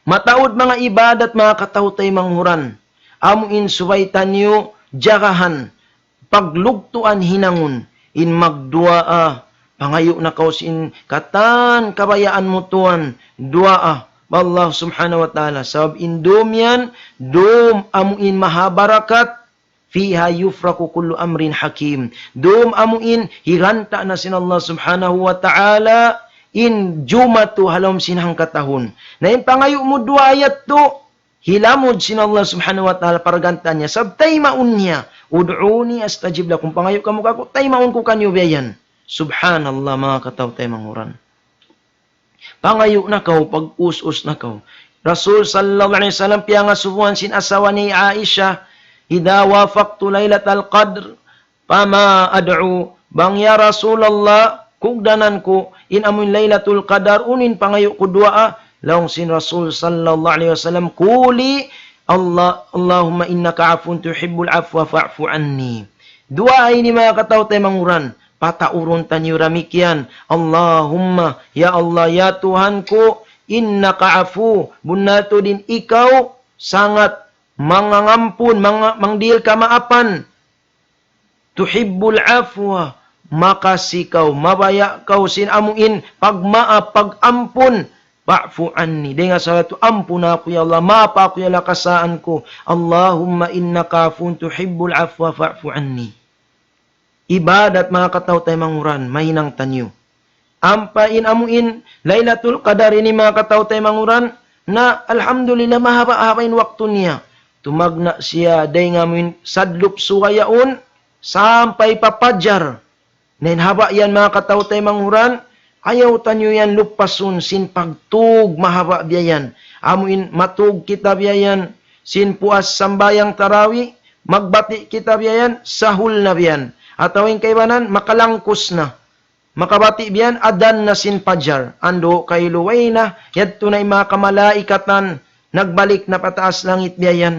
Mataud manga ibadat, manga kataw-taymanghuran. Amu in subay taniyu jagahan, paglugtuan hinangun, in magduwaa, pangayu' na kaw sin katan kabayaan mu tuwan, duwaa pa Allah subhanahu wa ta'ala. Sabab in dum yan, dum amu in maha barakat, فيها يفرق كل أمر حكيم. Dum amu in higanta' na sin Allah subhanahu wa ta'ala in jumatu ha lawm sin hangkatahun. Na in pangayu' mu duwaa yadtu, hilamud sin Allah subhanahu wa ta'ala pargantaan niya. Sabab taymaun niya, ادعوني أستجب لكم. Pangayu' kamu kaku', taymaun ku kaniyu biya' yan. Subhanallah, manga kataw-taymanghuran. Pangayu' na kaw, pag-us-us na kaw. Rasul sallallahu alayhi wasallam, piyangasubuhan sin asawa niya Aisha, إذا وافقت ليلة القدر فما أدعو. Bang ya Rasulullah, kugdanan ku, in amun Laylatul Qadar, unu in pangayu' ku duwaa, laung sin Rasul sallallahu alayhi wasallam, قولي الله، اللهم إنك عفو تحب العفو فاعف عني. Duwaa ini, manga kataw-taymanghuran, pataurun taniyu damikkiyan. اللهم, ya Allah, ya Tuhan ku, إنك عفو, bunnal tuud in ikaw sangat mangangampun, manga-, mangdihil kamaapan. تحب العفو, makasi kaw, mabaya' kaw sin amu in pagmaap, pag-ampun. فاعف عني. Dayn ha sabab yadtu, ampuna aku ya Allah, maapa aku ya Allah, kasaan ku. اللهم إنك عفو تحب العفو فاعف عني. Ibadat, manga kataw-taymanghuran, mahinang taniyu. Ampa in amu in Laylatul Qadar ini, manga kataw-taymanghuran, na alhamdulillah mahaba'-haba' in waktu niya. Tumagna' siya dayn ha amu in sadlup suga yaun sampay pa pajar. Na in haba' yan, manga kataw-taymanghuran, ayaw taniyu yan lupasun sin pagtug mahaba' biya' yan. Amu in matug kita biya' yan sin puas sambahayang tarawi, magbati' kita biya' yan, sahul na biya' yan. Atawa in kaibanan, makalangkus na. Makabati' biya' yan, adhan na sin pajar. Andu' kailu way na, yadtu na in manga kamalaikatan, nagbalik na pataas langit biya' yan.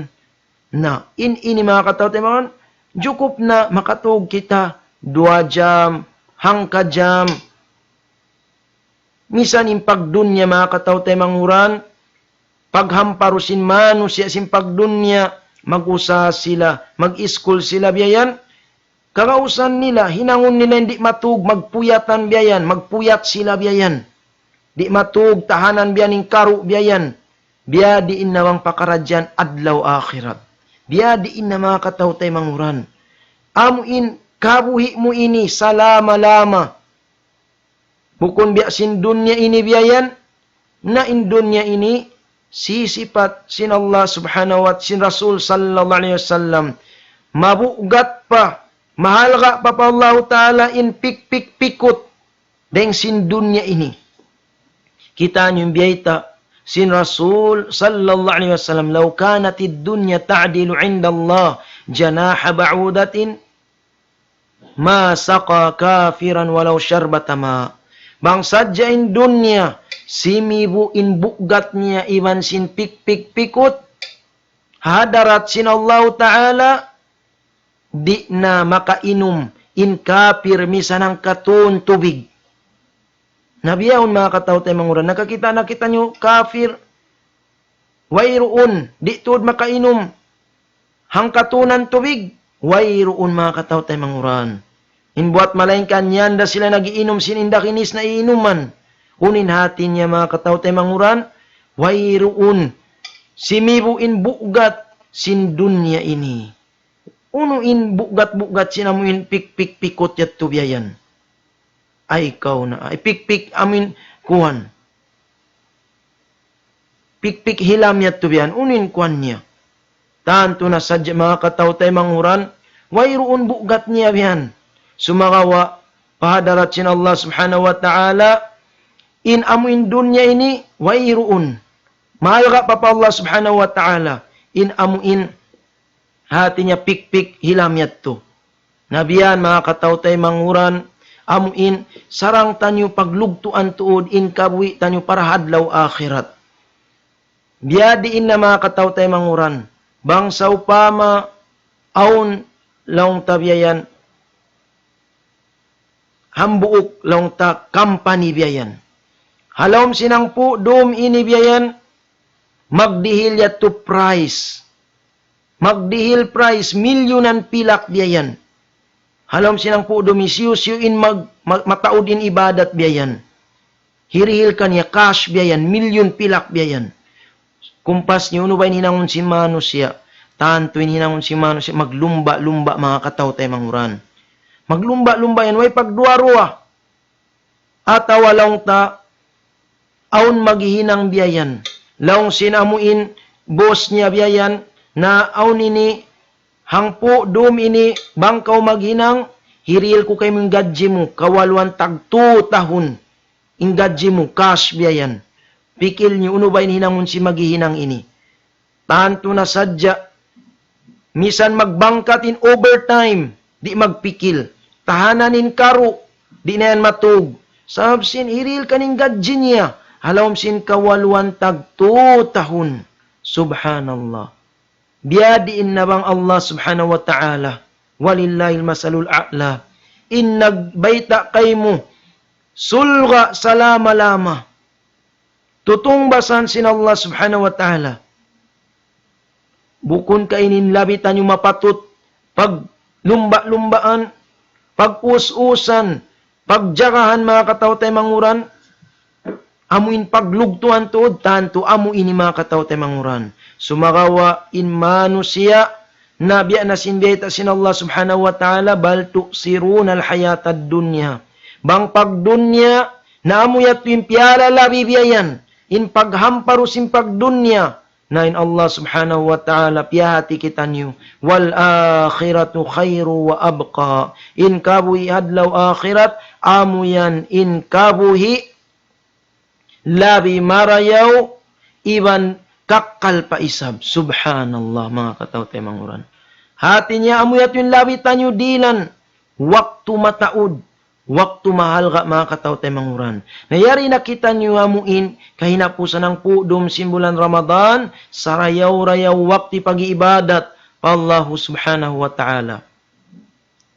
Na, in ini, manga kataw-taymanghuran, jukup na makatug kita, duwa jam, hangka jam. Misan in pagdunya, manga kataw-taymanghuran, paghamparu sin manusiya' sin pagdunya, mag-usaha sila, mag-iskul sila biya' yan. Kagausan nila, hinangun nila in di' matug, magpuyatan biya' yan, magpuyat sila biya' yan. Di' matug, tahanan biya' yan in karu' biya' yan. Biya' diin na bang pakaradjaan adlaw akhirat. Biya' diin na, manga kataw-taymanghuran. Amu in kabuhi' mu ini salama-lama. Bukun biya' sin dunya ini biya' yan. Na in dunya ini, sisipat sin Allah subhanahu wa sin Rasul sallallahu alayhi wasallam. Mabugat pa, mahalga' pa pa Allahu Ta'ala in pikpik pikut dayn sin dunya ini. Kita' niyu in biyayta' sin Rasul sallallahu alayhi wasallam, لو كانت الدنيا تعدل عند الله جناح بعوضة ما سقى كافرا ولو شربة ماء. Bang sadja in dunya, simibu' in bugat niya iban sin pikpik pikut, ha hadarat sin Allahu Ta'ala, di' na makainum in kapir misan hangkatun tubig. Na biya' yaun manga kataw-taymanghuran, nakakita' na kitaniyu kapir, wayruun, di' tuud makainum hangkatunan tubig, wayruun manga kataw-taymanghuran. In buwat malaingkan yan da sila nag-iinum sin indakinis na iinuman. Unu in hati niya manga kataw-taymanghuran, wayruun. Simibu' in bugat sin dunya ini. Unu in bugat-bugat sin amu in pikpik pikut yadtu biya' yan. Ay kaw na, ay pikpik amu in kuwan. Pikpik hilam yadtu biya' yan. Unu in kuwan niya. Tantu na sadja manga kataw-taymanghuran, wayruun bugat niya biya' yan. Sumagawa' pa hadarat sin Allah subhanahu wa ta'ala, in amu in dunya ini, wayruun. Mahalga' pa pa Allah subhanahu wa ta'ala, in amu in hati niya pikpik hilam yadtu. Na biya' yan manga kataw-taymanghuran, amu in sarang taniyu paglugtuan tuud in kabuhi' taniyu para ha adlaw akhirat. Biya' diin na manga kataw-taymanghuran, bang sawpama awn laung ta biya' yan, hambuuk laung ta company biya' yan. Ha lawm sin hangpu' dum ini biya' yan, magdihil yadtu prize. Magdihil prize, milyunan pilak biya' yan. Ha lawm sin hangpu' dum hisiyu-siyu in mag, mag, mataud in ibadat biya' yan. Hirihil kaniya cash biya' yan, milyun pilak biya' yan. Kumpas niyu, unu ba in hinangun sin manusiya'? Tantu in hinangun sin manusiya', maglumba'-lumba' manga kataw-taymanghuran. Maglumba'-lumba' yan, way pagduwa-ruwa. Atawa laung ta, awn maghihinang biya' yan. Laung sin amu in boss niya biya' yan, na awn ini, hangpu' dum ini, bang kaw maghinang, hirihil ku kaymu in gadji mu, kawaluan tag tu tahun. In gadji mu, cash biya' yan. Pikil niyu, unu ba in hinangun sin maghihinang ini? Tantu na sadja. Misan magbangkat in overtime, di' magpikil. Tahanan in karu', di' na yan matug. Sabab sin hirihil kaniya in gadji niya, ha lawm sin kawaluan tag tu tahun. Subhanallah. Biya' diin na bang Allah subhanahu wa ta'ala, ولله المثل الأعلى, in nagbayta' kaymu surga' salama-lama. Tutungbasan sin Allah subhanahu wa ta'ala. Bukun ka ini in labi taniyu mapatut paglumba'-lumbaan, pag-us-usan, pagjagahan manga kataw-taymanghuran, amu in paglugtuan tuud, tantu amu ini manga kataw-taymanghuran. Sumagawa' in manusiya', na biya' na sin biyayta' sin Allah subhanahu wa ta'ala, بل تؤثرون الحياة الدنيا. Bang pagdunya, na amu yadtu in piyalalabi biya' yan, in paghamparu sin pagdunya, na in Allah subhanahu wa ta'ala piyahati kitaniyu, والآخرة خير وأبقى. In kabuhi' adlaw akhirat, amu yan in kabuhi' labi marayaw iban kakkal pa isab. Subhanallah, manga kataw-taymanghuran. Hati niya amu yadtu in labi taniyu dihilan, waktu mataud, waktu mahalga' manga kataw-taymanghuran. Na yari na kitaniyu amu in kahinapusan hangpu' dum sin bulan Ramadan, sarayaw-rayaw waktu pag-iibadat pa Allahu subhanahu wa ta'ala.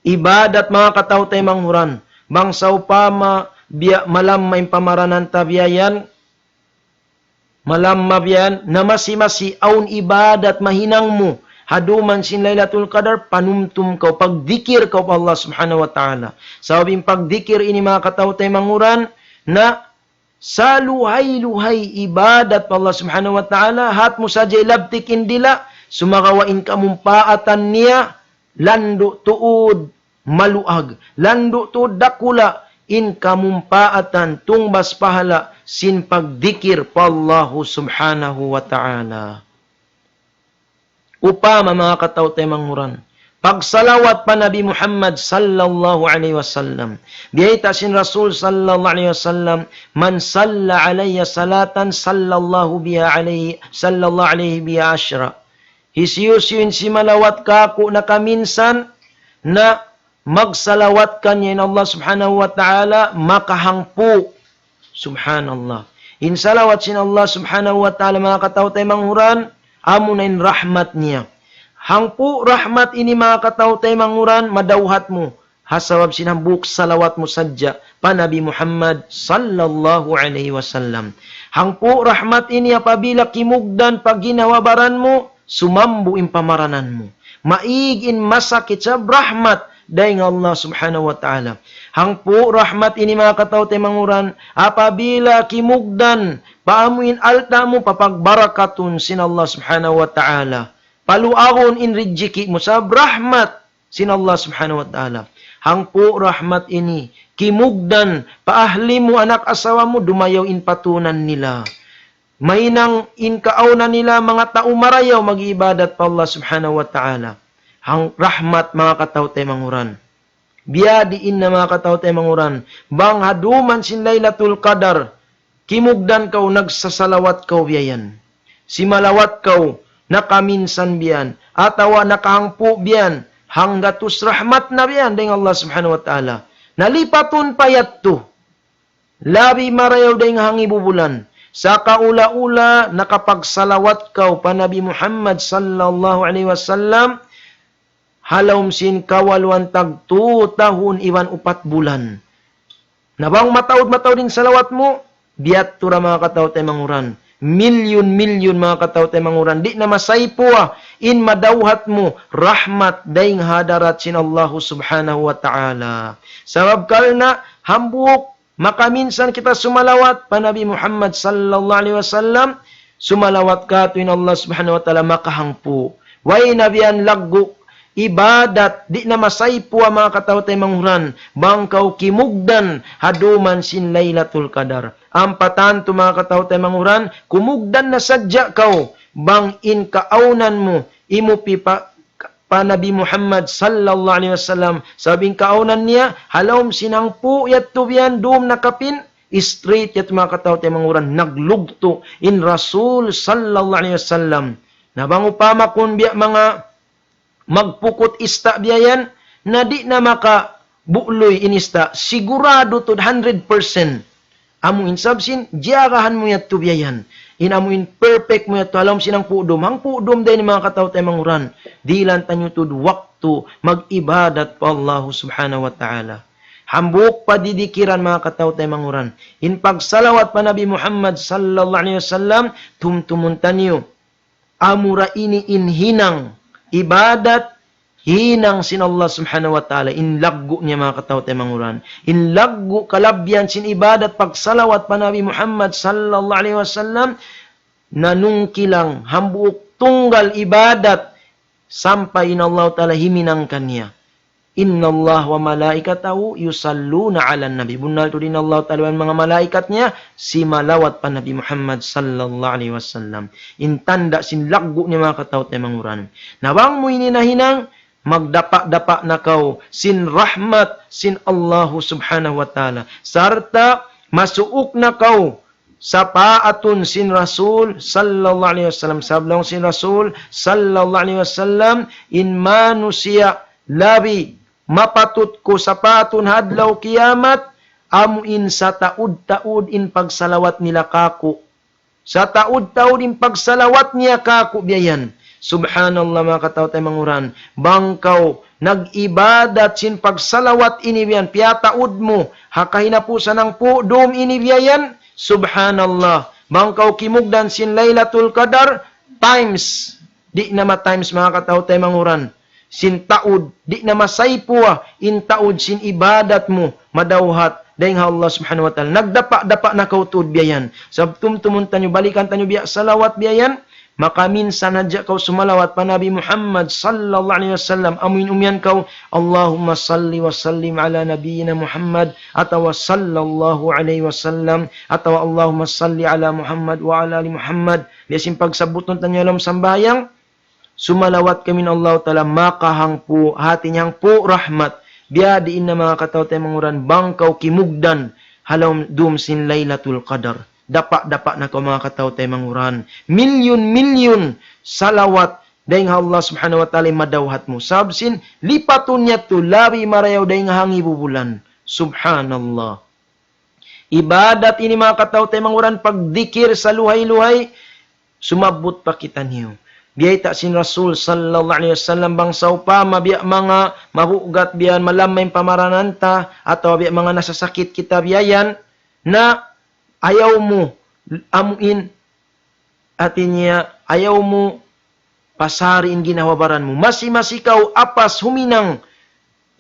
Ibadat manga kataw-taymanghuran, bang sawpama biya' malamma in pamaranan ta biya' yan, malamma biya' yan, na masi-masi awn ibadat mahinang mu ha duman sin Laylatul Qadar, panumtum kaw, pagdikir kaw pa Allah subhanahu wa ta'ala. Sabab in pagdikir ini manga kataw-taymanghuran, na saluhay-luhay ibadat pa Allah subhanahu wa ta'ala, hat mu sadja ilabtik in dila', sumagawa' in kamumpaatan niya, landu' tuud maluag, landu' tuud dakula', in kamumpaatan tungbas pahala sin pagdikir pa Allahu Subhanahu wa Ta'ala. Upama, manga kataw-taymanghuran, pagsalawat pa Nabi Muhammad sallallahu alayhi wasallam. Biyayta' sin Rasul sallallahu alayhi wasallam, "Man salla alayya salatan sallallahu biha alayhi, sallallahu alayhi biha ashra." Hisiyu-siyu in simalawat kāku' nakaminsan, na magsalawat kaniya in Allah Subhanahu wa Ta'ala, makahangpu'. Subhanallah. In salawat sin Allah Subhanahu wa Ta'ala, manga kataw-taymanghuran, amuna in rahmat niya. Hangpu' rahmat ini, manga kataw-taymanghuran, madawhat mu ha sabab sin hambuuk salawat mu sadja pa Nabi Muhammad sallallahu alayhi wasallam. Hangpu' rahmat ini apabila kimugdan pa ginhawa-baran mu, sumambu' in pamaranan mu. Maig in masakit sabab rahmat dayn ha Allah Subhanahu wa Ta'ala. Hangpu' rahmat ini, manga kataw-taymanghuran, apabila kimugdan pa amu in alta' mu, papagbarakatun sin Allah Subhanahu wa Ta'ala. Paluagun in rijiki' mu sabab rahmat sin Allah Subhanahu wa Ta'ala. Hangpu' rahmat ini, kimugdan pa ahli mu, anak asawa mu, dumayaw in patunan nila. Mahinang in kaawnan nila manga tau marayaw mag-ibadat pa Allah Subhanahu wa Ta'ala. Hang rahmat, manga kataw-taymanghuran. Biyadiin na, manga kataw-taymanghuran, bang ha dum sin Laylatul Qadar, kimugdan kaw, nagsasalawat kaw biya' yan. Simalawat kaw, nakaminsan biya' yan, atawa nakahangpu' biya' yan, hanggatus rahmat na biya' yan dayn Allah Subhanahu wa Ta'ala. Nalipatun pa yadtu, labi marayaw dayn ha hangibu-bulan. Sakaula-ula nakapagsalawat kaw pa Nabi Muhammad sallallahu alayhi wasallam, ha lawm sin kawaluan tag tū tahun iban upat bulan. Na bang mataud-mataud in salawat mu, biyadtu ra, manga kataw-taymanghuran. Milyun-milyun, manga kataw-taymanghuran. Di' na masaypuwa in madawhat mu rahmat dayn ha hadarat sin Allahu Subhanahu wa Ta'ala. Sabab karna' hambuuk makaminsan kita sumalawat pa Nabi Muhammad sallallahu alayhi wasallam, sumalawat kātu' in Allah Subhanahu wa Ta'ala, makahangpu'. Way na biya' yan laggu' ibadat, di' na masaypuwa, manga kataw-taymanghuran, bang kaw kimugdan ha dum sin Laylatul Qadar. Ampa tantu, manga kataw-taymanghuran, kumugdan na sadja kaw, bang in kaawnan mu, imupi pa pa Nabi Muhammad sallallahu alayhi wasallam. Sabab in kaawnan niya, ha lawm sin hangpu' yadtu biya' yan dum nakapin, straight yadtu, manga kataw-taymanghuran, naglugtu' in Rasul sallallahu alayhi wasallam. Na bang upama kun biya' manga magpukut ista' biya' yan, na di' na maka bu'luy in ista', sigurado tuud hundred percent. Amu in sabab sin, jiyagahan mu yadtu biya' yan. In amu in perfect mu yadtu, ha lawm sin hangpu' dum. Hangpu' dum dayn, manga kataw-taymanghuran. Dihilan taniyu tuud waktu mag-ibadat pa Allahu Subhanahu wa Ta'ala. Hambuuk padidikiran, manga kataw-taymanghuran. In pagsalawat pa Nabi Muhammad sallallahu alayhi wasallam, tumtumun taniyu. Amura ini in hinang ibadat, hinang sin Allah Subhanahu wa Ta'ala, in laggu' niya, manga kataw-taymanghuran. In laggu' kalabihan sin ibadat pagsalawat pa Nabi Muhammad sallallahu alayhi wasallam, nanungkilang hambuuk tunggal ibadat sampay in Allah Ta'ala himinang kaniya. إن الله وملائكته يصلون على النبي. Bunnal tuud in Allah Ta'ala iban manga malaikat niya simalawat pa Nabi Muhammad sallallahu alayhi wasallam. In tanda' sin laggu' niya, manga kataw-taymanghuran. Na bang mu ini nahinang, magdapa'-dapa' na kaw sin rahmat sin Allahu Subhanahu wa Ta'ala. Sarta' masuuk na kaw sapaatun sin Rasul sallallahu alayhi wasallam. Sabab laung sin Rasul sallallahu alayhi wasallam, in manusiya' labi mapatut ku sapaatun ha adlaw kiyamat, amu in sataud-taud in pagsalawat nila kāku'. Sataud-taud in pagsalawat niya kāku' biya' yan. Subhanallah, manga kataw-taymanghuran. Bang kaw nag-ibadat sin pagsalawat ini biya' yan, piyataud mu ha kahinapusan hangpu' dum ini biya' yan. Subhanallah. Bang kaw kimugdan sin Laylatul Qadar, times. Di' na ma-times, manga kataw-taymanghuran. Sin taud, di' na masaypuwa in taud sin ibadat mu, madawhat dayn ha Allah Subhanahu wa Ta'ala. Nagdapa'-dapa' na kaw tuud biya' yan. Sabab tumtumun taniyu, balikan taniyu biya' salawat biya' yan. Makaminsan hadja kaw sumalawat pa Nabi Muhammad sallallahu alayhi wasallam, amuin umiyan kaw, اللهم صل وسلم على نبينا محمد, atawa sallallahu alayhi wasallam, atawa اللهم صل على محمد وعلى آل محمد. Biya' sin pagsabbutun taniyu ha lawm sambahayang, sumalawat kami in Allahu Ta'ala, makahangpu', hati niya hangpu' rahmat. Biya' diin na manga kataw-taymanghuran, bang kaw kimugdan ha lawm dum sin Laylatul Qadar. Dapa'-dapa' na kaw manga kataw-taymanghuran. Milyun-milyun salawat dayn ha Allah Subhanahu wa Ta'ala in madawhat mu. Sabab sin lipatun niya tu labi marayaw dayn ha hangibu bulan. Subhanallah. Ibadat ini manga kataw-taymanghuran, pagdikir saluhay-luhay, sumabbut pa kitaniyu. Biyayta' sin Rasul sallallahu alayhi wasallam, bang sawpama biya' manga mabugat biya' yan, malamma in pamaranan ta, atawa biya' manga nasasakit kita biya' yan, na ayaw mu, amuin, hati niya, ayaw mu pasari in ginhawa-baran mu. Masi-masi kaw apas huminang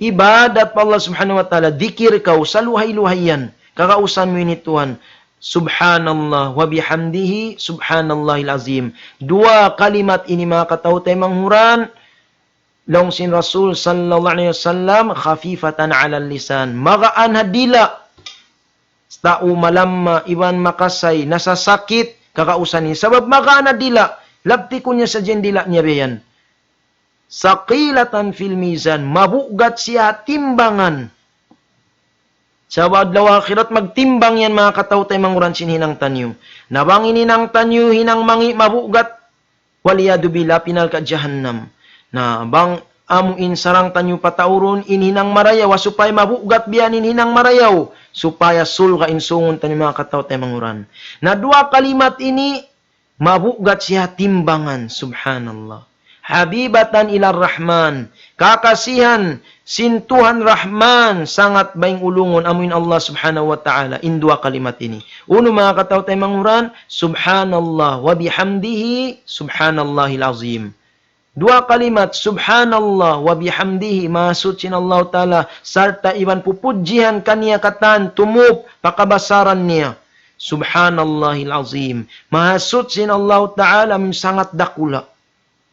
ibadat pa Allah Subhanahu wa Ta'ala, dikir kaw, saluhay-luhay yan. Kagausan mu ini Tuhan. Subhanallah wa bihamdihi, subhanallahil azim. Duwa kalimat ini manga kataw-taymanghuran, laung sin Rasul sallallahu alayhi wasallam, خفيفة على اللسان. Magaan ha dila'. Tau malamma iban makasay, nasasakit, kagausan ini. Sabab magaan ha dila', labtikun niya sadja in dila' niya biya' yan. ثقيلة في الميزان, mabugat siya ha timbangan. Sabab adlaw akhirat magtimbang yan manga kataw-taymanghuran sin hinang taniyu. Na bang in hinang taniyu hinang mangi' mabugat, والعياذ بالله, pinal ka jahannam. Na bang amuin sarang taniyu pataurun in hinang marayaw, ha supaya mabugat biya' ini in hinang marayaw, supaya surga' in sungun taniyu manga kataw-taymanghuran. Na duwa kalimat ini, mabugat siya timbangan, subhanallah. حبيبة إلى الرحمن, kakasihan sin Tuhan Rahman, sangat baying ulungun amuin Allah Subhanahu wa Ta'ala, in duwa kalimat ini. Unu manga kataw-taymanghuran, سبحان الله وبحمده سبحان الله العظيم. Duwa kalimat, سبحان الله وبحمده, mahasuchi in Allah Ta'ala, sarta' iban pupudjihan kaniya katan, tumup pa kabasaran niya. سبحان الله العظيم. Mahasuchi in Allah Ta'ala, amuin sangat dakula'.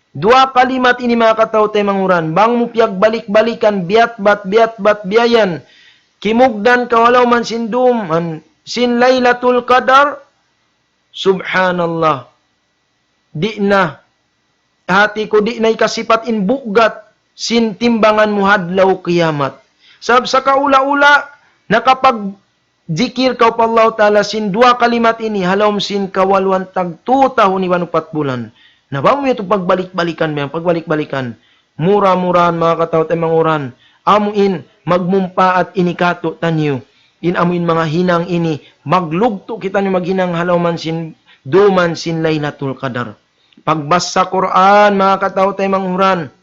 Duwa kalimat ini manga kataw-taymanghuran, bang mu piyagbalik-balikan, biyatbat, biyatbat, biya' yan. Kimugdan kaw ha lawm sin dum, an, sin Laylatul Qadar, subhanallah. Di' na, hati ku, di' na hikasipat in bugat sin timbangan mu ha adlaw kiyamat. Sabab sakaula-ula, nakapag jikir kaw pa Allah Ta'ala sin duwa kalimat ini, ha lawm sin kawaluan tag tu tahun iban upat bulan. Na bang mu yadtu pagbalik-balikan, biya' yan, pagbalik-balikan. Mura-murahan manga kataw-taymanghuran, amuin magmumpaat ini kātu'niyu. In amuin manga hinang ini, maglugtu' kitaniyu maghinang ha lawm sin, dum sin Laylatul Qadar. Pagbasa Qur'an, manga kataw-taymanghuran.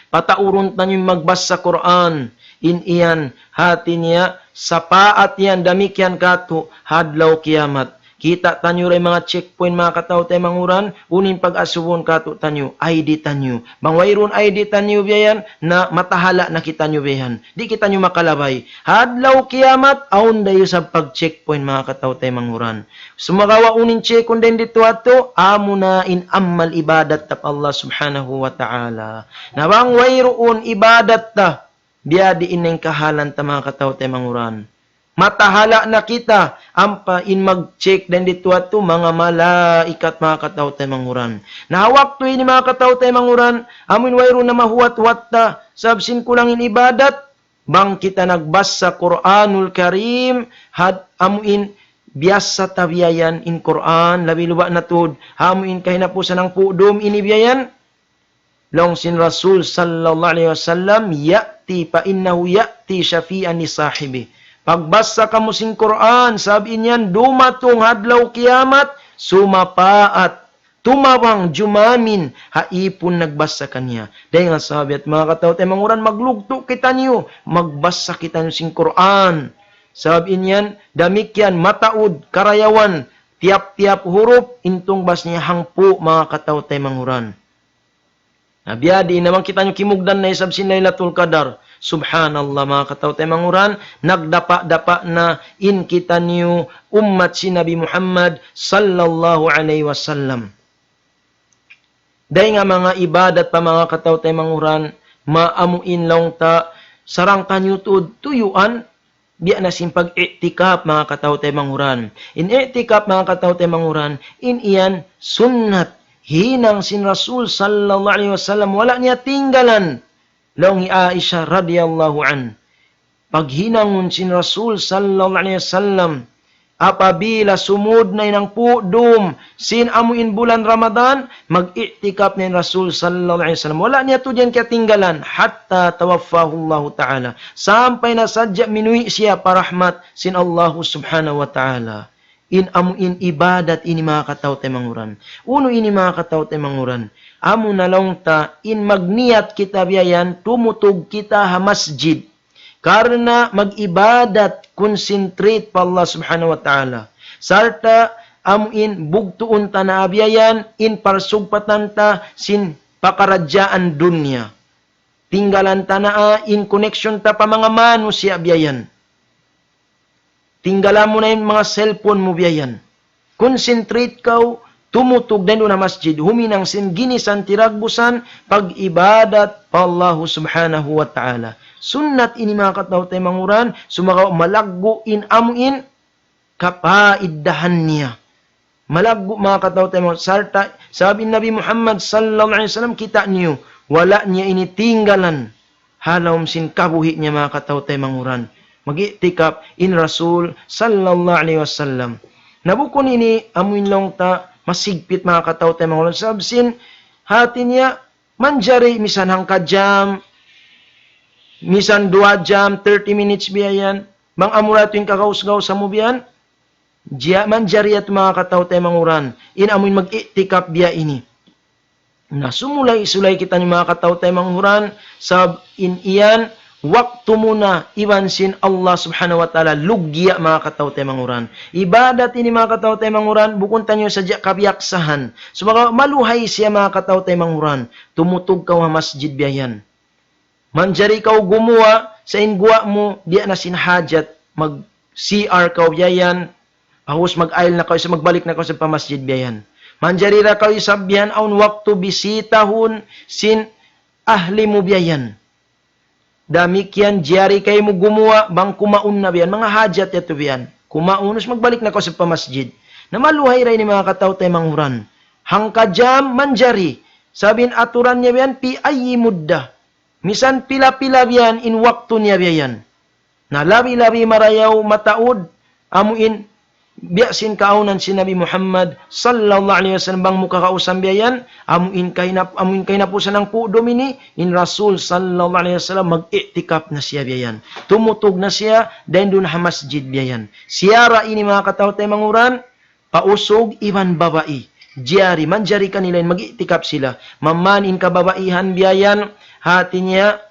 Pataurun taniyu in magbasa Qur'an. In yan, hati niya, sapaat yan, damikkiyan kātu', ha adlaw kiyamat. Kita' taniyu da in manga checkpoint, manga kataw-taymanghuran, unu in pag-asubun kātu'niyu, I D taniyu. Bang wayruun I D taniyu biya' yan, na matahala' na kitaniyu biya' yan. Di' kitaniyu makalabay. Ha adlaw kiyamat, awn da isab pag-checkpoint, manga kataw-taymanghuran. Sumagawa' unu in check-un dayn didtu ha yadtu, amuna in amal ibadat ta pa Allah Subhanahu wa Ta'ala. Na bang wayruun ibadat ta, biya' diin na in kahalan ta, manga kataw-taymanghuran. Matahala' na kita, ampa in mag-check dayn didtu ha yadtu, manga malaikat, manga kataw-taymanghuran. Na ha waktu ini, manga kataw-taymanghuran, amuin wayruun na mahuwat-huwat ta, sabab sin kulang in ibadat, bang kita nagbasa Qur'anul Karim, ha amuin biyasa ta biya' yan in Qur'an, labi-labi na tuud, ha amuin kahinapusan hangpu' dum ini biya' yan. Laung sin Rasul sallallahu alayhi wasallam, يأتي فإنه يأتي شفيعا لصاحبه. Pagbasa kamu sin Qur'an, sabab in yan dumatung ha adlaw kiyamat, sumapaat. Tumabang, jumamin, ha ipun nagbasa kaniya. Dayn ha sabab yadtu, manga kataw-taymanghuran, maglugtu' kitaniyu, magbasa kitaniyu sin Qur'an. Sabab in yan, damikkiyan, mataud, karayawan, tiyap-tiyap hurup, in tungbas niya hangpu', manga kataw-taymanghuran. Na biya' diin na bang kitaniyu kimugdan na isab sin Laylatul Qadar. Subhanallah, manga kataw-taymanghuran, nagdapa'-dapa' na in kitaniyu ummat sin Nabi Muhammad sallallahu alayhi wasallam. Dayn ha manga ibadat pa manga kataw-taymanghuran, maamuin laung ta, sarang kaniyu tuud tuyuan, biya' na sin pag-i'tikaf manga kataw-taymanghuran. In i'tikaf manga kataw-taymanghuran, in yan sunnat hinang sin Rasul sallallahu alayhi wasallam, wala' niya tinggalan. Laung hi Aisha radiyallahu anha, paghinangun sin Rasul sallallahu alayhi wasallam, apabila sumud na in hangpu' dum sin amuin bulan Ramadan, mag-i'tikaf na in Rasul sallallahu alayhi wasallam. Wala' niya tuud yan kiyatinggalan, hatta tawaffahu Allahu ta'ala. Sampay na sadja minuwi' siya pa rahmat sin Allahu subhanahu wa ta'ala. In amuin ibadat ini manga kataw-taymanghuran. Unu ini manga kataw-taymanghuran? Amu na laung ta in magniyat kita biya' yan, tumutug kita ha masjid. Karna' mag-ibadat, concentrate pa Allah subhanahu wa ta'ala. Sarta' amuin bugtuun ta na biya' yan, in parsugpatan ta sin pakaradjaan dunya. Tinggalan ta na in connection ta pa manga manusiya' biya' yan. Tinggalan mu na in manga cellphone mu biya' yan. Concentrate kaw, tumutug dayn duun ha masjid, huminang sin ginisan tiragbusan, pag-ibadat pa Allahu subhanahu wa ta'ala. Sunnat ini manga kataw-taymanghuran, sumagawa' malaggu' in amuin kapaiddahan niya. Malaggu' manga kataw-taymanghuran. Sarta', sabab in Nabi Muhammad sallallahu alayhi wasallam kita' niyu, wala' niya ini tinggalan ha lawm sin kabuhi' niya manga kataw-taymanghuran. Mag-i'tikaf in Rasul sallallahu alayhi wasallam. Na bukun ini amuin laung ta masigpit manga kataw-taymanghuran. Sabab sin hati niya manjari misan hangka jam, misan duwa jam, thirty minutes biya' yan. Bang amura tuud in kagaus-gaus mu biya' yan, jiya manjari yadtu manga kataw-taymanghuran. In amuin mag-i'tikaf biya' ini. Na sumulay-sulay kitaniyu manga kataw-taymanghuran, sabab in yan, waktu mu na iban sin Allah subhanahu wa ta'ala, luggiya' manga kataw-taymanghuran. Ibadat ini manga kataw-taymanghuran, bukun taniyu sadja kabiyaksahan. Sumagawa' maluhay siya manga kataw-taymanghuran. Tumutug kaw ha masjid biya' yan. Manjari kaw gumuwa', sa' in guwa' mu, biya' na sin hajat, mag-C R kaw biya' yan, pag'ubus mag-ayil na kaw, sa' magbalik na kaw sa pa masjid biya' yan. Manjari da kaw isab biya' yan, awn waktu bisitahun sin ahli mu biya' yan. Damikkiyan jari kaymu gumuwa', bang kumaun na biya' yan, manga hajat yadtu biya' yan. Kumaun, sa' magbalik na kaw sa pa masjid. Na maluhay da ini manga kataw-taymanghuran. Hangka jam manjari. Sabab in aturan niya biya' yan, fi ayyi mudda. Misan pila-pila biya' yan in waktu niya biya' yan. Na labi-labi marayaw mataud, amuin biya' sin kaawnan sin Nabi Muhammad sallallahu alayhi wasallam bang mu kakausan biya' yan, amuin kahinap-, amuin kahinapusan hangpu' dum ini, in Rasul sallallahu alayhi wasallam mag-i'tikaf na siya biya' yan. Tumutug na siya, dayn duun ha masjid biya' yan. Siya ra ini manga kataw-taymanghuran, pausug iban babai. Jari, manjari kanila in mag-i'tikaf sila. Maman in kababaihan biya' yan, hati niya,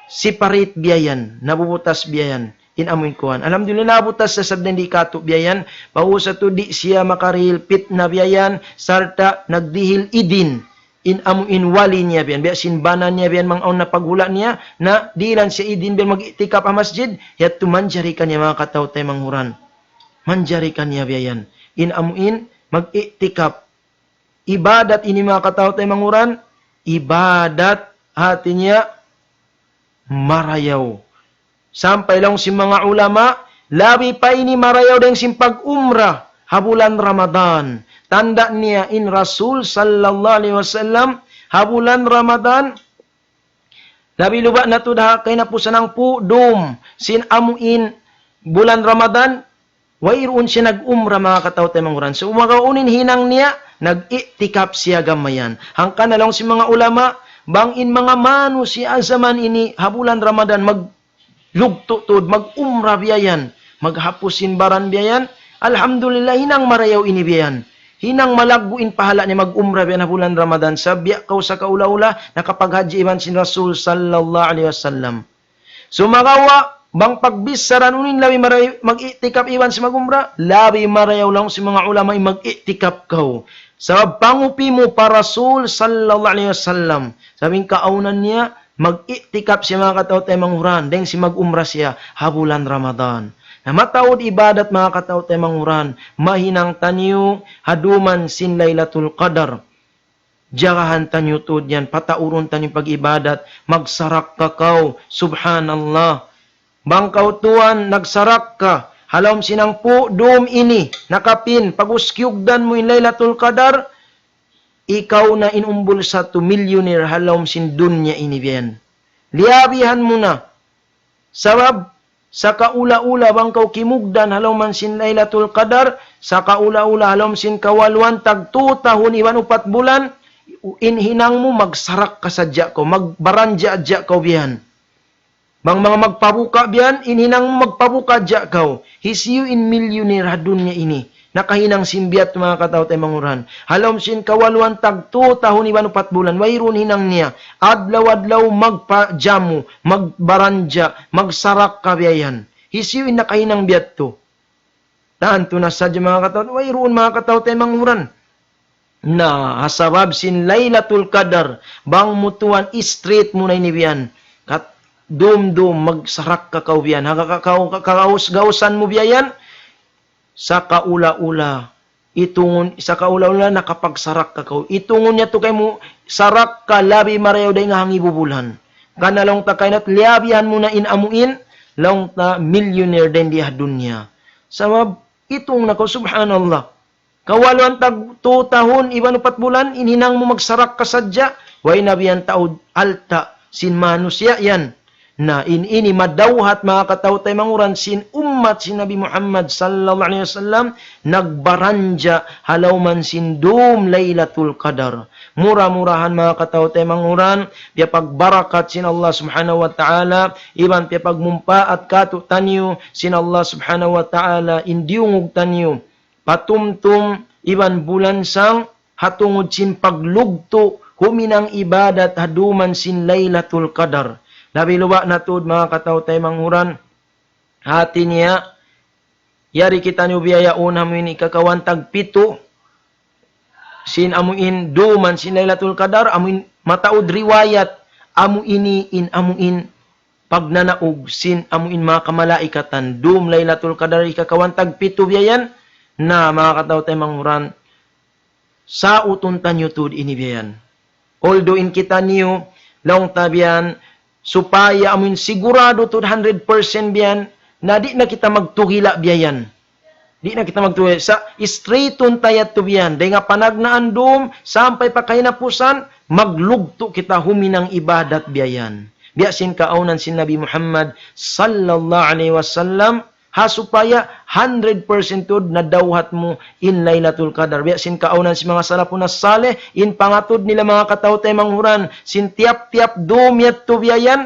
separate biya' yan, nabubutas biya' yan. In amuin kuwan. Alhamdulillah, nabutas sa sabda di' katu' biya' yan. Pausa tu di' siya makarihil pitna biya' yan, sarta' nagdihil idin. In amuin wali niya biya' yan, biya' sin bana niya biya' yan, manga awn na paghula' niya, na dihilan siya idin biya' yan mag-i'tikaf ha masjid, yadtu manjari kaniya manga kataw-taymanghuran. Manjari kaniya biya' yan. In amuin mag-i'tikaf. Ibadat ini manga kataw-taymanghuran, ibadat hati niya marayaw. Sampay laung sin manga ulama, labi pa ini marayaw dayn sin pag-umrah ha bulan Ramadan. Tanda' niya in Rasul sallallahu alayhi wasallam ha bulan Ramadan, labi luba' na tuud ha kahinapusan hangpu' dum sin amuin bulan Ramadan, wayruun siya nag-umrah manga kataw-taymanghuran. Sumagawa' unu in hinang niya, nag-i'tikaf siya gam mayan. Hangkan na laung sin manga ulama, bang in manga manusiya' jaman ini ha bulan Ramadan maglugtu' tuud, mag-umrah biya' yan, maghapus sin baran biya' yan. Alhamdulillah, hinang marayaw ini biya' yan. Hinang malaggu' in pahala' niya mag-umrah biya' yan ha bulan Ramadan. Sabab biya' kaw sa kaula-ula, nakapaghajji iban sin Rasul sallallahu alayhi wasallam. Sumagawa', bang pagbissarahan unu in labi marayaw mag-i'tikaf iban sin mag-umrah, labi marayaw laung sin manga ulama in mag-i'tikaf kaw. Sabab pangupi mu pa Rasul sallallahu alayhi wasallam. Sabab in kaawnan niya, mag-i'tikaf siya manga kataw-taymanghuran, dayn sin mag-umrah siya ha bulan Ramadan. Na mataud ibadat manga kataw-taymanghuran, mahinang taniyu ha duman sin Laylatul Qadar. Jagahan taniyu tuud yan, pataurun taniyu pag-ibadat, magsarakka kaw, subhanallah. Bang kaw tuwan nagsarakka, ha lawm sin hangpu' dum ini, nakapin, pag-ubus kiyugdan mu in Laylatul Qadar, ikaw na in umbul satu milyuner ha lawm sin dunya ini biya' yan. Liyabihan mu na. Sabab, sakaula-ula bang kaw kimugdan ha lawm sin Laylatul Qadar, sakaula-ula ha lawm sin kawaluan tag tū tahun iban upat bulan, in hinang mu magsarakka sadja kaw, magbaranja' sadja kaw biya' yan. Bang manga magpabuka biya' yan, in hinang mu magpabuka sadja kaw. Hisiyu in milyuner ha dunya ini? Nakahinang sin biya' yadtu, manga kataw-taymanghuran. Ha lawm sin kawaluan tag tū tahun iban upat bulan, wayruun hinang niya. Adlaw-adlaw magpajamu, magbaranja', magsarakka biya' yan. Hisiyu in nakahinang biya' yadtu? Tantu na sadja, manga kataw-, wayruun, manga kataw-taymanghuran. Na, ha sabab sin Laylatul Qadar, bang mu tuwan straight mu na ini biya' yan. Kat-, dum-dum, magsarakka kaw biya' yan. Ha ka-, ka-, ka-, ka-, kagaus-gausan mu biya' yan, sakaula-ula, itungun, sakaula-ula nakapagsarakka kaw. Itungun niya tuud kaymu sarakka labi marayaw dayn ha hangibu-bulan. Karna' laung ta kaina, liyabihan mu na in amu in, laung ta milyuner dayn di ha dunya. Sabab, itung na kaw, subhanallah. Kawaluan tag tū tahun iban upat bulan, in hinang mu magsarakka sadja, way na biya' yan taud alta' sin manusiya' yan. Na in ini madawhat, manga kataw-taymanghuran, sin ummat sin Nabi Muhammad sallallahu alayhi wasallam, nagbaranja' ha lawm sin dum Laylatul Qadar. Mura-murahan, manga kataw-taymanghuran, piyapagbarakat sin Allah subhanahu wa ta'ala, iban piyapagmumpaat kātu'niyu sin Allah subhanahu wa ta'ala, in diyungug taniyu patumtum iban bulansang ha tungud sin paglugtu' huminang ibadat ha dum sin Laylatul Qadar. Labi-labi na tuud, manga kataw-taymanghuran, hati niya, yari kitaniyu biya' yaun amu ini kakawan tag pitu sin amu in dum sin Laylatul Qadar, amu in mataud riwayat, amu ini in amu in pagnanaug sin amu in manga kamalaikatan, dum Laylatul Qadar hikakawan tag pitu biya' yan. Na, manga kataw-taymanghuran, sautun taniyu tuud ini biya' yan. Although in kitaniyu, laung ta biya' yan, supaya amu in sigurado tuud hundred percent biya' yan, na di' na kita magtugila' biya' yan. Di' na kita magtuwi. Sa' straight-un ta yadtu biya' yan. Dayn ha panagnaan dum, sampay pa kahinapusan, maglugtu' kita huminang ibadat biya' yan. Biya' sin kaawnan sin Nabi Muhammad sallallahu alayhi wasallam, ha supaya hundred percent tuud nadawhat mu in Laylatul Qadar. Biya' sin kaawnan sin manga salafun as-salih, in pangatud nila manga kataw-taymanghuran, sin tiyap-tiyap dum yadtu biya' yan,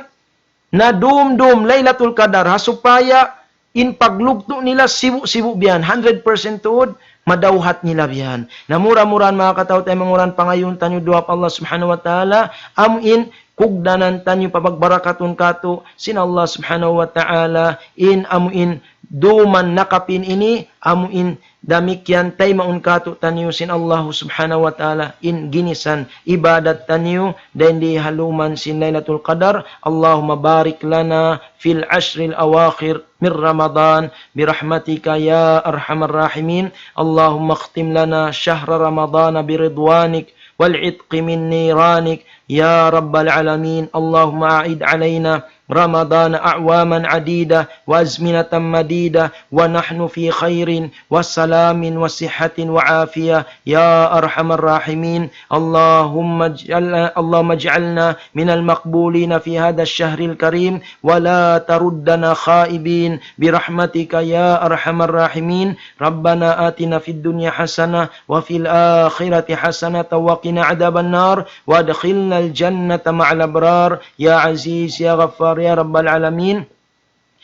na dum-dum Laylatul Qadar, ha supaya in paglugtu' nila sibu'-sibu' biya' yan, hundred percent tuud, madawhat nila biya' yan. Na mura-murahan manga kataw-taymanghuran, pangayuun taniyu duwaa pa Allah subhanahu wa ta'ala, amu in kugdanan taniyu pabagbarakatun kātu' sin Allah subhanahu wa ta'ala, in amu in dum nakapin ini, amu in damikkiyan taymaun kātu'niyu sin Allah subhanahu wa ta'ala, in ginisan ibadat taniyu, dayn di ha lawm sin Laylatul Qadar. اللهم بارك لنا في العشر الأواخر من رمضان برحمتك يا أرحم الراحمين. اللهم اختم لنا شهر رمضان برضوانك والعتق من نيرانك يا رب العالمين. اللهم أعد علينا رمضان أعواما عديدة وأزمنة مديدة ونحن في خير وسلام وصحة وعافية يا أرحم الراحمين. اللهم اجعل، اللهم اجعلنا من المقبولين في هذا الشهر الكريم ولا تردنا خائبين برحمتك يا أرحم الراحمين. ربنا آتنا في الدنيا حسنة وفي الآخرة حسنة وقنا عذاب النار وأدخلنا الجنة مع الأبرار يا عزيز يا غفار يا رب العالمين.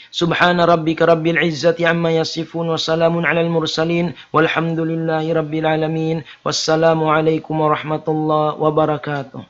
سبحان ربك رب العزة عما يصفون وسلام على المرسلين والحمد لله رب العالمين. والسلام عليكم ورحمة الله وبركاته.